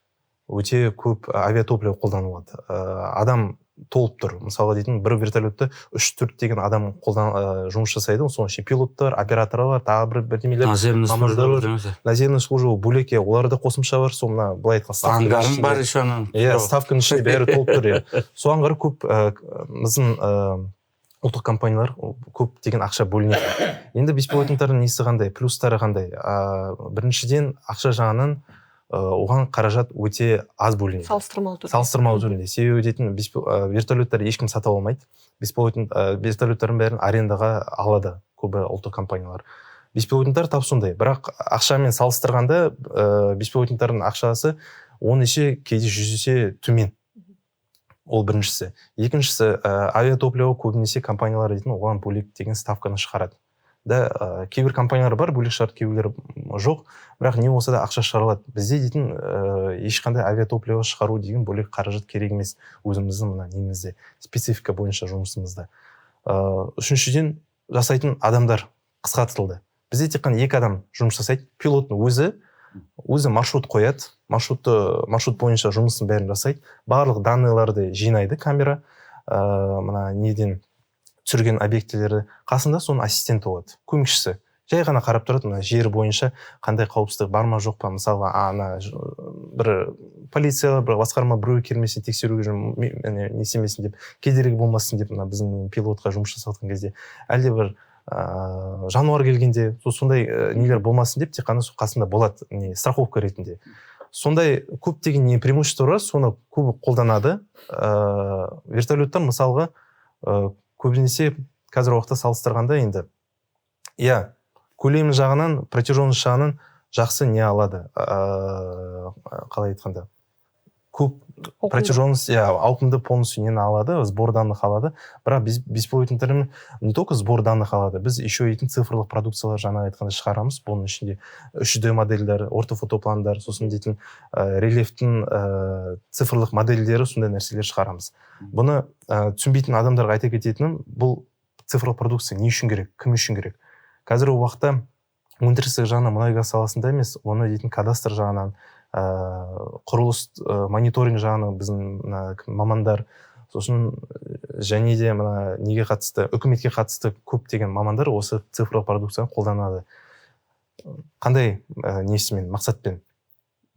өте көп авиатопливо қолданылады, адам толып тұр. Мысалға дейтін, бір вертолетте үш төрт деген адам жұмыс жасайды ғой, соның ішінде пилоттар, операторлар, тағы бір бірдемелер, Наземный мамандар служба бар. бірдеңесі. Наземный служба бөлек, иә, оларда қосымша бар. Сол мына былай айтқан ставканың Ангарың ішінде- бар еще ананың. Иә, ставканың ішінде бәрі толып тұр, иә. Соған қарай көп біздің ұлттық компаниялар көптеген ақша бөлінеді. Енді беспилотниктардың несі қандай, плюстары қандай? Біріншіден, ақша жағынан оған қаражат өте аз бөлінеді. Салыстырмалы түрде. Салыстырмалы түрде. Себебі дейтін, вертолеттер ешкім сатып алмайды. Беспилотник вертолеттердің бәрін арендаға алады көбі ұлттық компаниялар. Беспилотниктер тап сондай, бірақ ақшамен салыстырғанда беспилотниктардың ақшасы 10 есе, кейде 100 есе төмен. Ол біріншісі. Екіншісі, авиатопливо көбінесе компаниялар дейтін оған бөлек деген ставканы шығарады да. Кейбір компаниялар бар, бөлек шығарады, кейбіреулер жоқ, бірақ не болса да ақша шығарылады. Бізде дейтін ешқандай авиатопливо шығару деген бөлек қаражат керек емес өзіміздің мына немізде, специфика бойынша жұмысымызда. Үшіншіден, жасайтын адамдар қысқартылды. Бізде тек қана екі адам жұмыс жасайды. Пилоттың өзі маршрут қояды, маршрут бойынша жұмысын бәрін жасайды, барлық данныйларды жинайды камера мына неден түсірген объектілерді. Қасында соның ассистенті болады, көмекшісі, жай ғана қарап тұрады, мына жер бойынша қандай қауіпсіздік бар ма, жоқ па. Мысалға, ана бір полиция, бір басқарма, біреу келмесе, тексеруге не істемесін деп, кедергі болмасын деп. Мына біздің пилотқа жұмыс жасап жатқан кезде әлде бір жануар келгенде сондай нелер болмасын деп, тек қана сол қасында болады, не страховка ретінде. Сондай көптеген не преимущество бар, соны көбі қолданады. Вертолеттар, мысалға, көбінесе қазіргі уақытта салыстырғанда енді, иә, көлемі жағынан, протяженность жағынан жақсы не алады, қалай айтқанда, көп Ауқымды. Протяженность, иә, ауқымды, полностью нені алады, сбор данных алады. Бірақ беспилотниктермен не только сбор данных алады, біз еще дейтін цифрлық продукциялар, жаңа айтқандай, шығарамыз. Бұның ішінде 3D модельдер, ортофотопландар, сосын дейтін рельефтің цифрлық модельдері, сондай нәрселер шығарамыз. Бұны түсінбейтін адамдарға айта кететінім: бұл цифрлық продукция не үшін керек, кім үшін керек? Қазіргі уақытта өндірістік жағынан, мұнай газ саласында емес, оны дейтін кадастр жағынан, құрылыс мониторинг жағынан біздің мына мамандар, сосын және де мына неге қатысты, үкіметке қатысты көптеген мамандар осы цифрлық продукцияны қолданады. Қандай несімен, мақсатпен?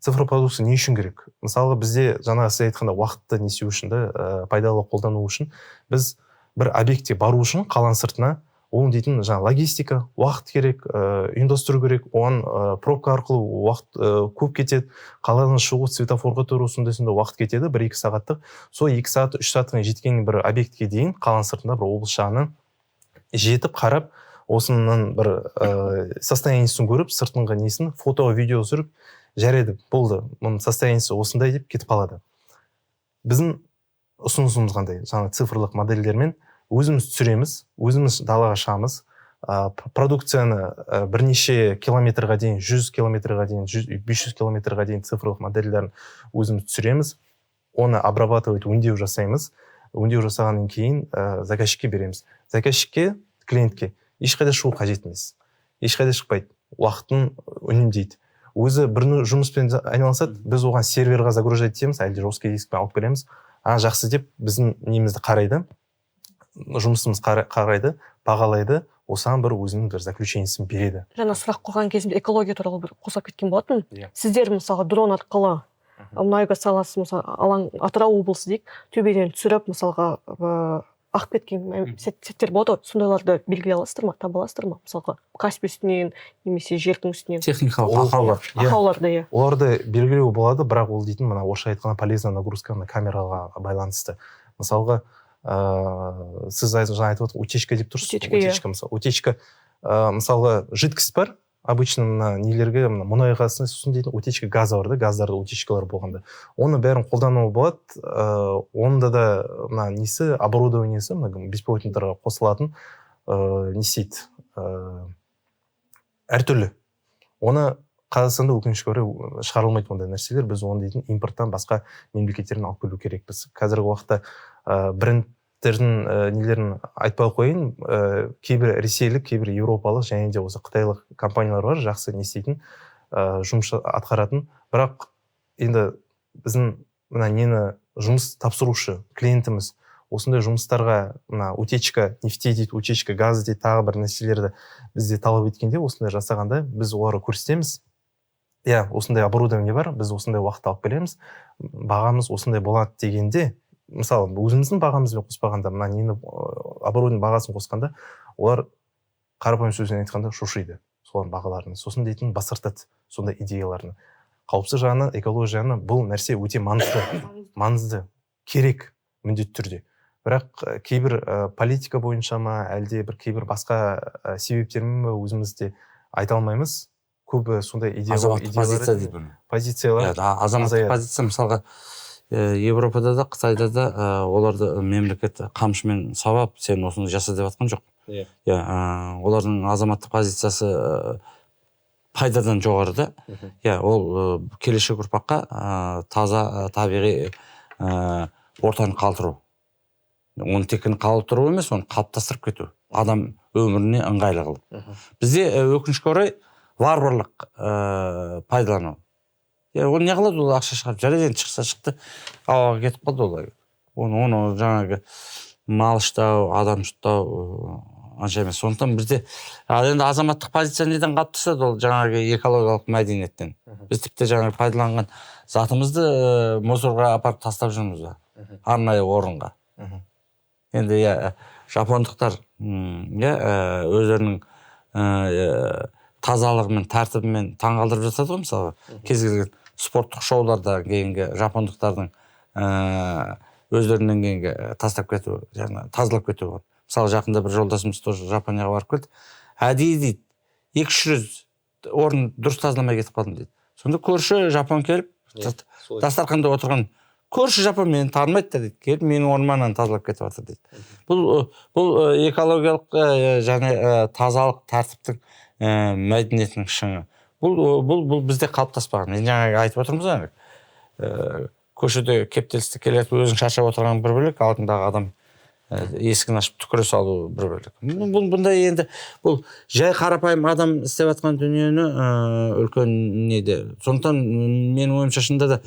Цифрлық продукция не үшін керек? Мысалға, бізде жаңағы сіз айтқандай, уақытты не істеу үшін да, пайдалы қолдану үшін. Біз бір объектке бару үшін қаланың сыртына, ол дейтін жаңа логистика, уақыт керек, ұйымдастыру керек. Оған пробка арқылы уақыт көп кетеді. Қаладан шығу, светофорға тұру, сондай сондай уақыт кетеді, бір екі сағаттық. Сол 2 сағат, 3 сағаттан жеткен бір объектке дейін, қаланың сыртында бір облыс жағынан жетіп, қарап, осының бір состояниесін көріп, сыртыңғы несін фото, видео түсіріп, жарайды, болды, мұның состояниесі осындай деп кетіп қалады. Біздің ұсынысымыз қандай? Жаңа цифрлық модельдермен өзіміз түсіреміз, өзіміз далаға шығамыз. Продукцияны бірнеше километрға дейін, 100 километрға дейін, 500 километрға дейін цифрлық модельдерін өзіміз түсіреміз. Оны обрабатывать, өңдеу жасаймыз. Өңдеу жасағаннан кейін заказчикке береміз. Заказчикке, клиентке ешқайда шығу қажет емес. Ешқайда шықпайды. Уақытын үнемдейді. Өзі бір жұмыспен айналысады, біз оған серверға загружать етеміз, әлде жесткий дискпен алып келеміз. Жақсы деп біздің немізді қарайды, жұмысымыз қарайды, бағалайды, осыған бір өзінің бір заключениесін береді. Жаңа сұрақ қойған кезімде экология туралы бір қосап кеткен болатын. Сіздер мысалы дрон арқылы мұнай-газ саласы, мысалы алаң Атырау облысы дейік, төбеден түсіріп мысалға ағып кеткен сәттер болады ғой, сондайларды белгілей аласыздар ма, таба аласыздар ма? Мысалға Каспий үстінен немесе жердің үстінен. Техникалық ақаулар. Ақауларды, иә. Оларды белгілеу болады, бірақ ол дейтін мына орысша айтқанда полезная нагрузка мына камераға байланысты. Мысалға, сіз жаңа айтып отырсыз, утечка деп тұрсыз. Утечка, иә. Утечка, мысалы, утечка, мысалға, жидкость бар, обычно мына нелерге, мына мұнайға сосын дейтін утечка газа бар да, газдарда утечкалар болғанда. Оны бәрін қолдануға болады, онда да мына несі, оборудованиесі, мына беспилотниктарға қосылатын, не істейді, әртүрлі. Оны Қазақстанда өкінішке орай шығарылмайды ондай нәрселер, біз оны дейтін импорттан басқа мемлекеттерден алып келу керекпіз. Қазіргі уақытта брендтердің нелерін айтпай ақ қояйын, кейбір ресейлік, кейбір еуропалық және де осы қытайлық компаниялар бар, жақсы не істейтін, жұмыс атқаратын. Бірақ енді біздің мына нені жұмыс тапсырушы клиентіміз осындай жұмыстарға мына утечка нефтей дейді, утечка газа дейді, тағы бір нәрселерді бізде талап еткенде, осындай жасағанда біз оларға көрсетеміз. Иә, осындай оборудование бар, біз осындай уақытта алып келеміз, бағамыз осындай болады дегенде, мысалы, өзіміздің бағамызбен қоспағанда, мына нені, оборудование бағасын қосқанда, олар қарапайым сөзбен айтқанда шошиды солардың бағаларын. Сосын дейтін бас тартады сондай идеяларын. Қауіпсіз жағынан, экология жағынан бұл нәрсе өте маңызды, маңызды, керек міндетті түрде. Бірақ кейбір политика бойынша ма, әлде бір кейбір басқа себептермен бе өзіміз де айта алмаймыз. Көбі сондай азаматтық позиция дейді бұны. Позициялар. Азаматтық позиция, мысалға, Европада да, Қытайда да оларды мемлекет қамшымен сабап, сен осыны жаса деп жатқан жоқ. Олардың азаматтық позициясы пайдадан жоғары да. Ол келешек ұрпаққа таза табиғи ортаны қалдыру. Оны тек қана қалдыру емес, оны қалыптастырып кету. Адам өміріне ыңғайлы қылып. Бізде өкінішке орай варварлық пайдалану. Ол не қылады, ол ақша шығарып, жарайды енді шықса шықты, ауаға кетіп қалды ол. Оны жаңағы мал ұстау, адам ұстау анша емес. Сондықтан бізде енді азаматтық позиция неден қалыптасады, ол жаңағы экологиялық мәдениеттен. Біз тіпті жаңағы пайдаланған затымызды мусорға апарып тастап жүрміз арнайы орынға. Енді жапондықтар өздерінің тазалығымен, тәртібімен таңғалдырып жатады ғой, мысалға. Кез келген спорттық шоуларда кейінгі жапондықтардың өздерінен кейінгі тастап кету, жаңа тазалап кету бар. Мысалы, жақында бір жолдасымыз тоже Жапонияға барып келді. Әдейі дейді, 200 орын дұрыс тазаламай кетіп қалдым дейді. Сонда көрші жапон келіп, дастарханда отырған көрші жапон мені танымайды да дейді. Келіп менің орнымнан тазалап кетіп жатыр дейді. Бұл экологиялық және тазалық тәртіптің мәдениетінің шыңы. Бұл бізде қалыптаспаған. Енді жаңа айтып отырмыз ғой, көшеде кептелісті келеді, өзің шаршап отырған бір бөлек, алдындағы адам есігін ашып түкіре салу бір бөлек. Бұндай енді бұл жай қарапайым адам істеп жатқан дүниені үлкен неде. Сондықтан менің ойымша шынында да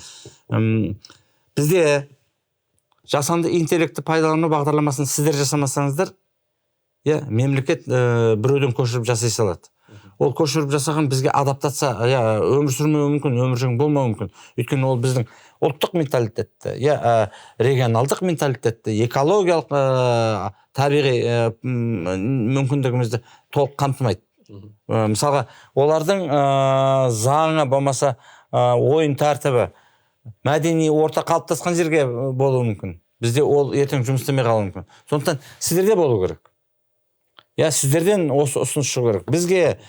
бізде жасанды интеллектті пайдалану бағдарламасын сіздер жасамасаңыздар, мемлекет біреуден көшіріп жасай салады. Ол көшіріп жасаған бізге адаптация, өмір сүрмеуі мүмкін, өміршең болмауы мүмкін. Өйткені ол біздің ұлттық менталитетті, регионалдық менталитетті, экологиялық табиғи мүмкіндігімізді толық қамтымайды. Мысалға, олардың заңы болмаса ойын тәртібі мәдени орта қалыптасқан жерге болуы мүмкін. Бізде ол ертең жұмыс істемей қалуы мүмкін. Сондықтан сіздерде болу керек. Сіздерден осы ұсыныс шығу керек. Бізге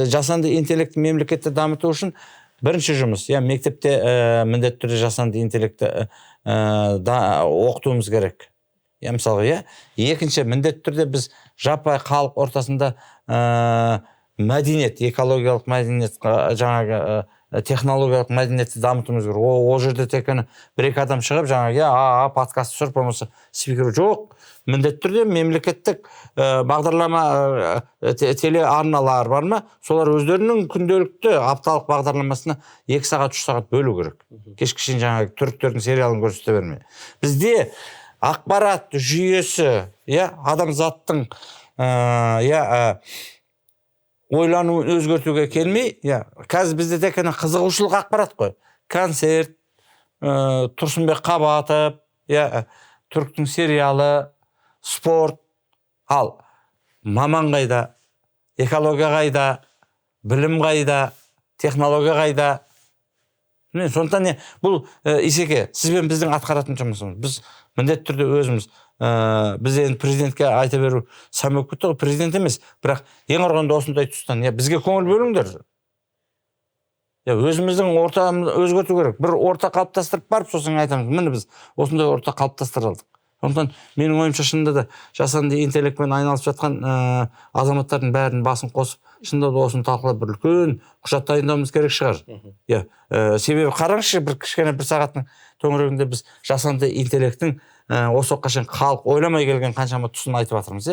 жасанды интеллект мемлекетті дамыту үшін бірінші жұмыс. Мектепте міндетті түрде жасанды интеллектті оқытуымыз керек. Мысалға, екінші, міндетті түрде біз жаппай халық ортасында мәдениет, экологиялық мәдениет, жаңағы технологиялық мәдениетті дамытуымыз керек. Ол жерде тек қана бір-екі адам шығып жаңағы подкаст түсіріп, болмаса спикер жоқ. Міндетті түрде мемлекеттік бағдарлама, телеарналар бар ма, солар өздерінің күнделікті апталық бағдарламасына 2 сағат, 3 сағат бөлу керек. Кешкі шейін жаңағы түріктердің сериалын көрсете бермей. Бізде ақпарат жүйесі, адамзаттың ойлануын өзгертуге келмей, қазір бізде тек қана қызығушылық ақпарат қой. Концерт, Тұрсынбек Қабатов, түріктің сериалы, спорт. Ал маман қайда, экология қайда, білім қайда, технология қайда? Сондықтан бұл Исеке, сіз бен біздің атқаратын жұмысымыз. Біз міндетті түрде өзіміз, біз енді президентке айта беру сән болып кетті ғой, президент емес, бірақ ең құрығанда осындай тұстан бізге көңіл бөліңдер. Өзіміздің ортамызды өзгерту керек. Бір орта қалыптастырып барып, сосын айтамыз, міне біз осындай орта қалыптастыра алдық. Сондықтан менің ойымша шынында да жасанды интеллектпен айналысып жатқан азаматтардың бәрін басын қосып, шынында да осыны талқылап бір үлкен құжат дайындауымыз керек шығар. Себебі қараңызшы, бір кішкене бір сағаттың төңірегінде біз жасанды интеллекттің осы уақытқа шейін халық ойламай келген қаншама тұсын айтып жатырмыз,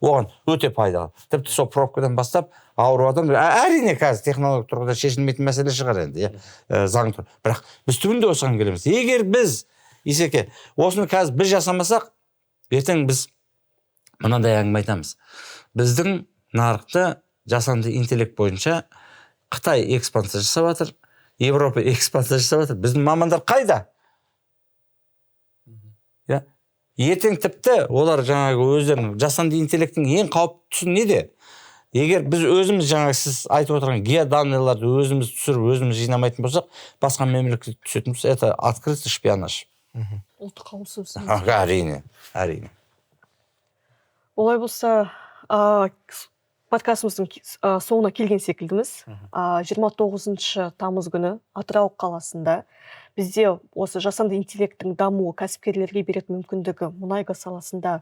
оған өте пайдалы. Тіпті сол пробкадан бастап ауру адам, әрине қазір технологиялық тұрғыда шешілмейтін мәселе шығар енді, заң тұр. Бірақ біз түбінде осыған келеміз. Егер біз Исеке, осыны қазір біз жасамасақ, ертең біз мынандай әңгіме айтамыз. Біздің нарықты жасанды интеллект бойынша Қытай экспансия жасап жатыр, Европа экспансия жасап жатыр. Біздің мамандар қайда? Ертең тіпті олар жаңағы өздерінің жасанды интеллекттің ең қауіпті тұсы неде? Егер біз өзіміз жаңағы сіз айтып отырған геоданныйларды өзіміз түсіріп, өзіміз жинамайтын болсақ, басқа мемлекетке түсетін болса, это открытый шпионаж. Ұлттық қауіпсіздік. Әрине, әрине. Олай болса, подкастымыздың соңына келген секілдіміз. 29 тамыз күні Атырау қаласында бізде осы жасанды интеллекттің дамуы кәсіпкерлерге беретін мүмкіндігі мұнай-газ саласында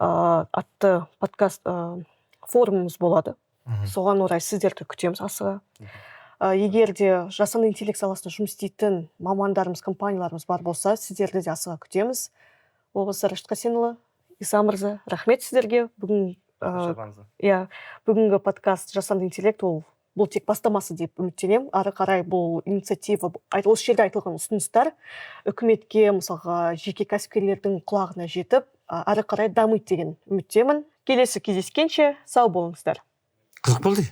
атты подкаст форумымыз болады. Соған орай сіздерді күтеміз асыға. Егер де жасанды интеллект саласында жұмыс істейтін мамандарымыз, компанияларымыз бар болса, сіздерді де асыға күтеміз. Ол болса, Рашид Қасенұлы, Иса мырза, рахмет сіздерге. Бүгінгі подкаст жасанды интеллект ол бұл тек бастамасы деп үміттенемін. Ары қарай бұл инициатива, осы жерде айтылған ұсыныстар үкіметке, мысалға, жеке кәсіпкерлердің құлағына жетіп, ары қарай дамиды деген үміттемін. Келесі кездескенше сау болыңыздар. Қызық болды.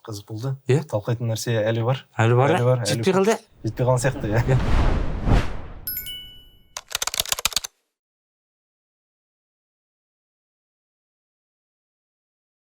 Қызық болды. Талқылайтын нәрсе әлі бар. Әлі бар, Әлі бар, әлі жетпей қалды. Жетпей қалған сияқты, иә.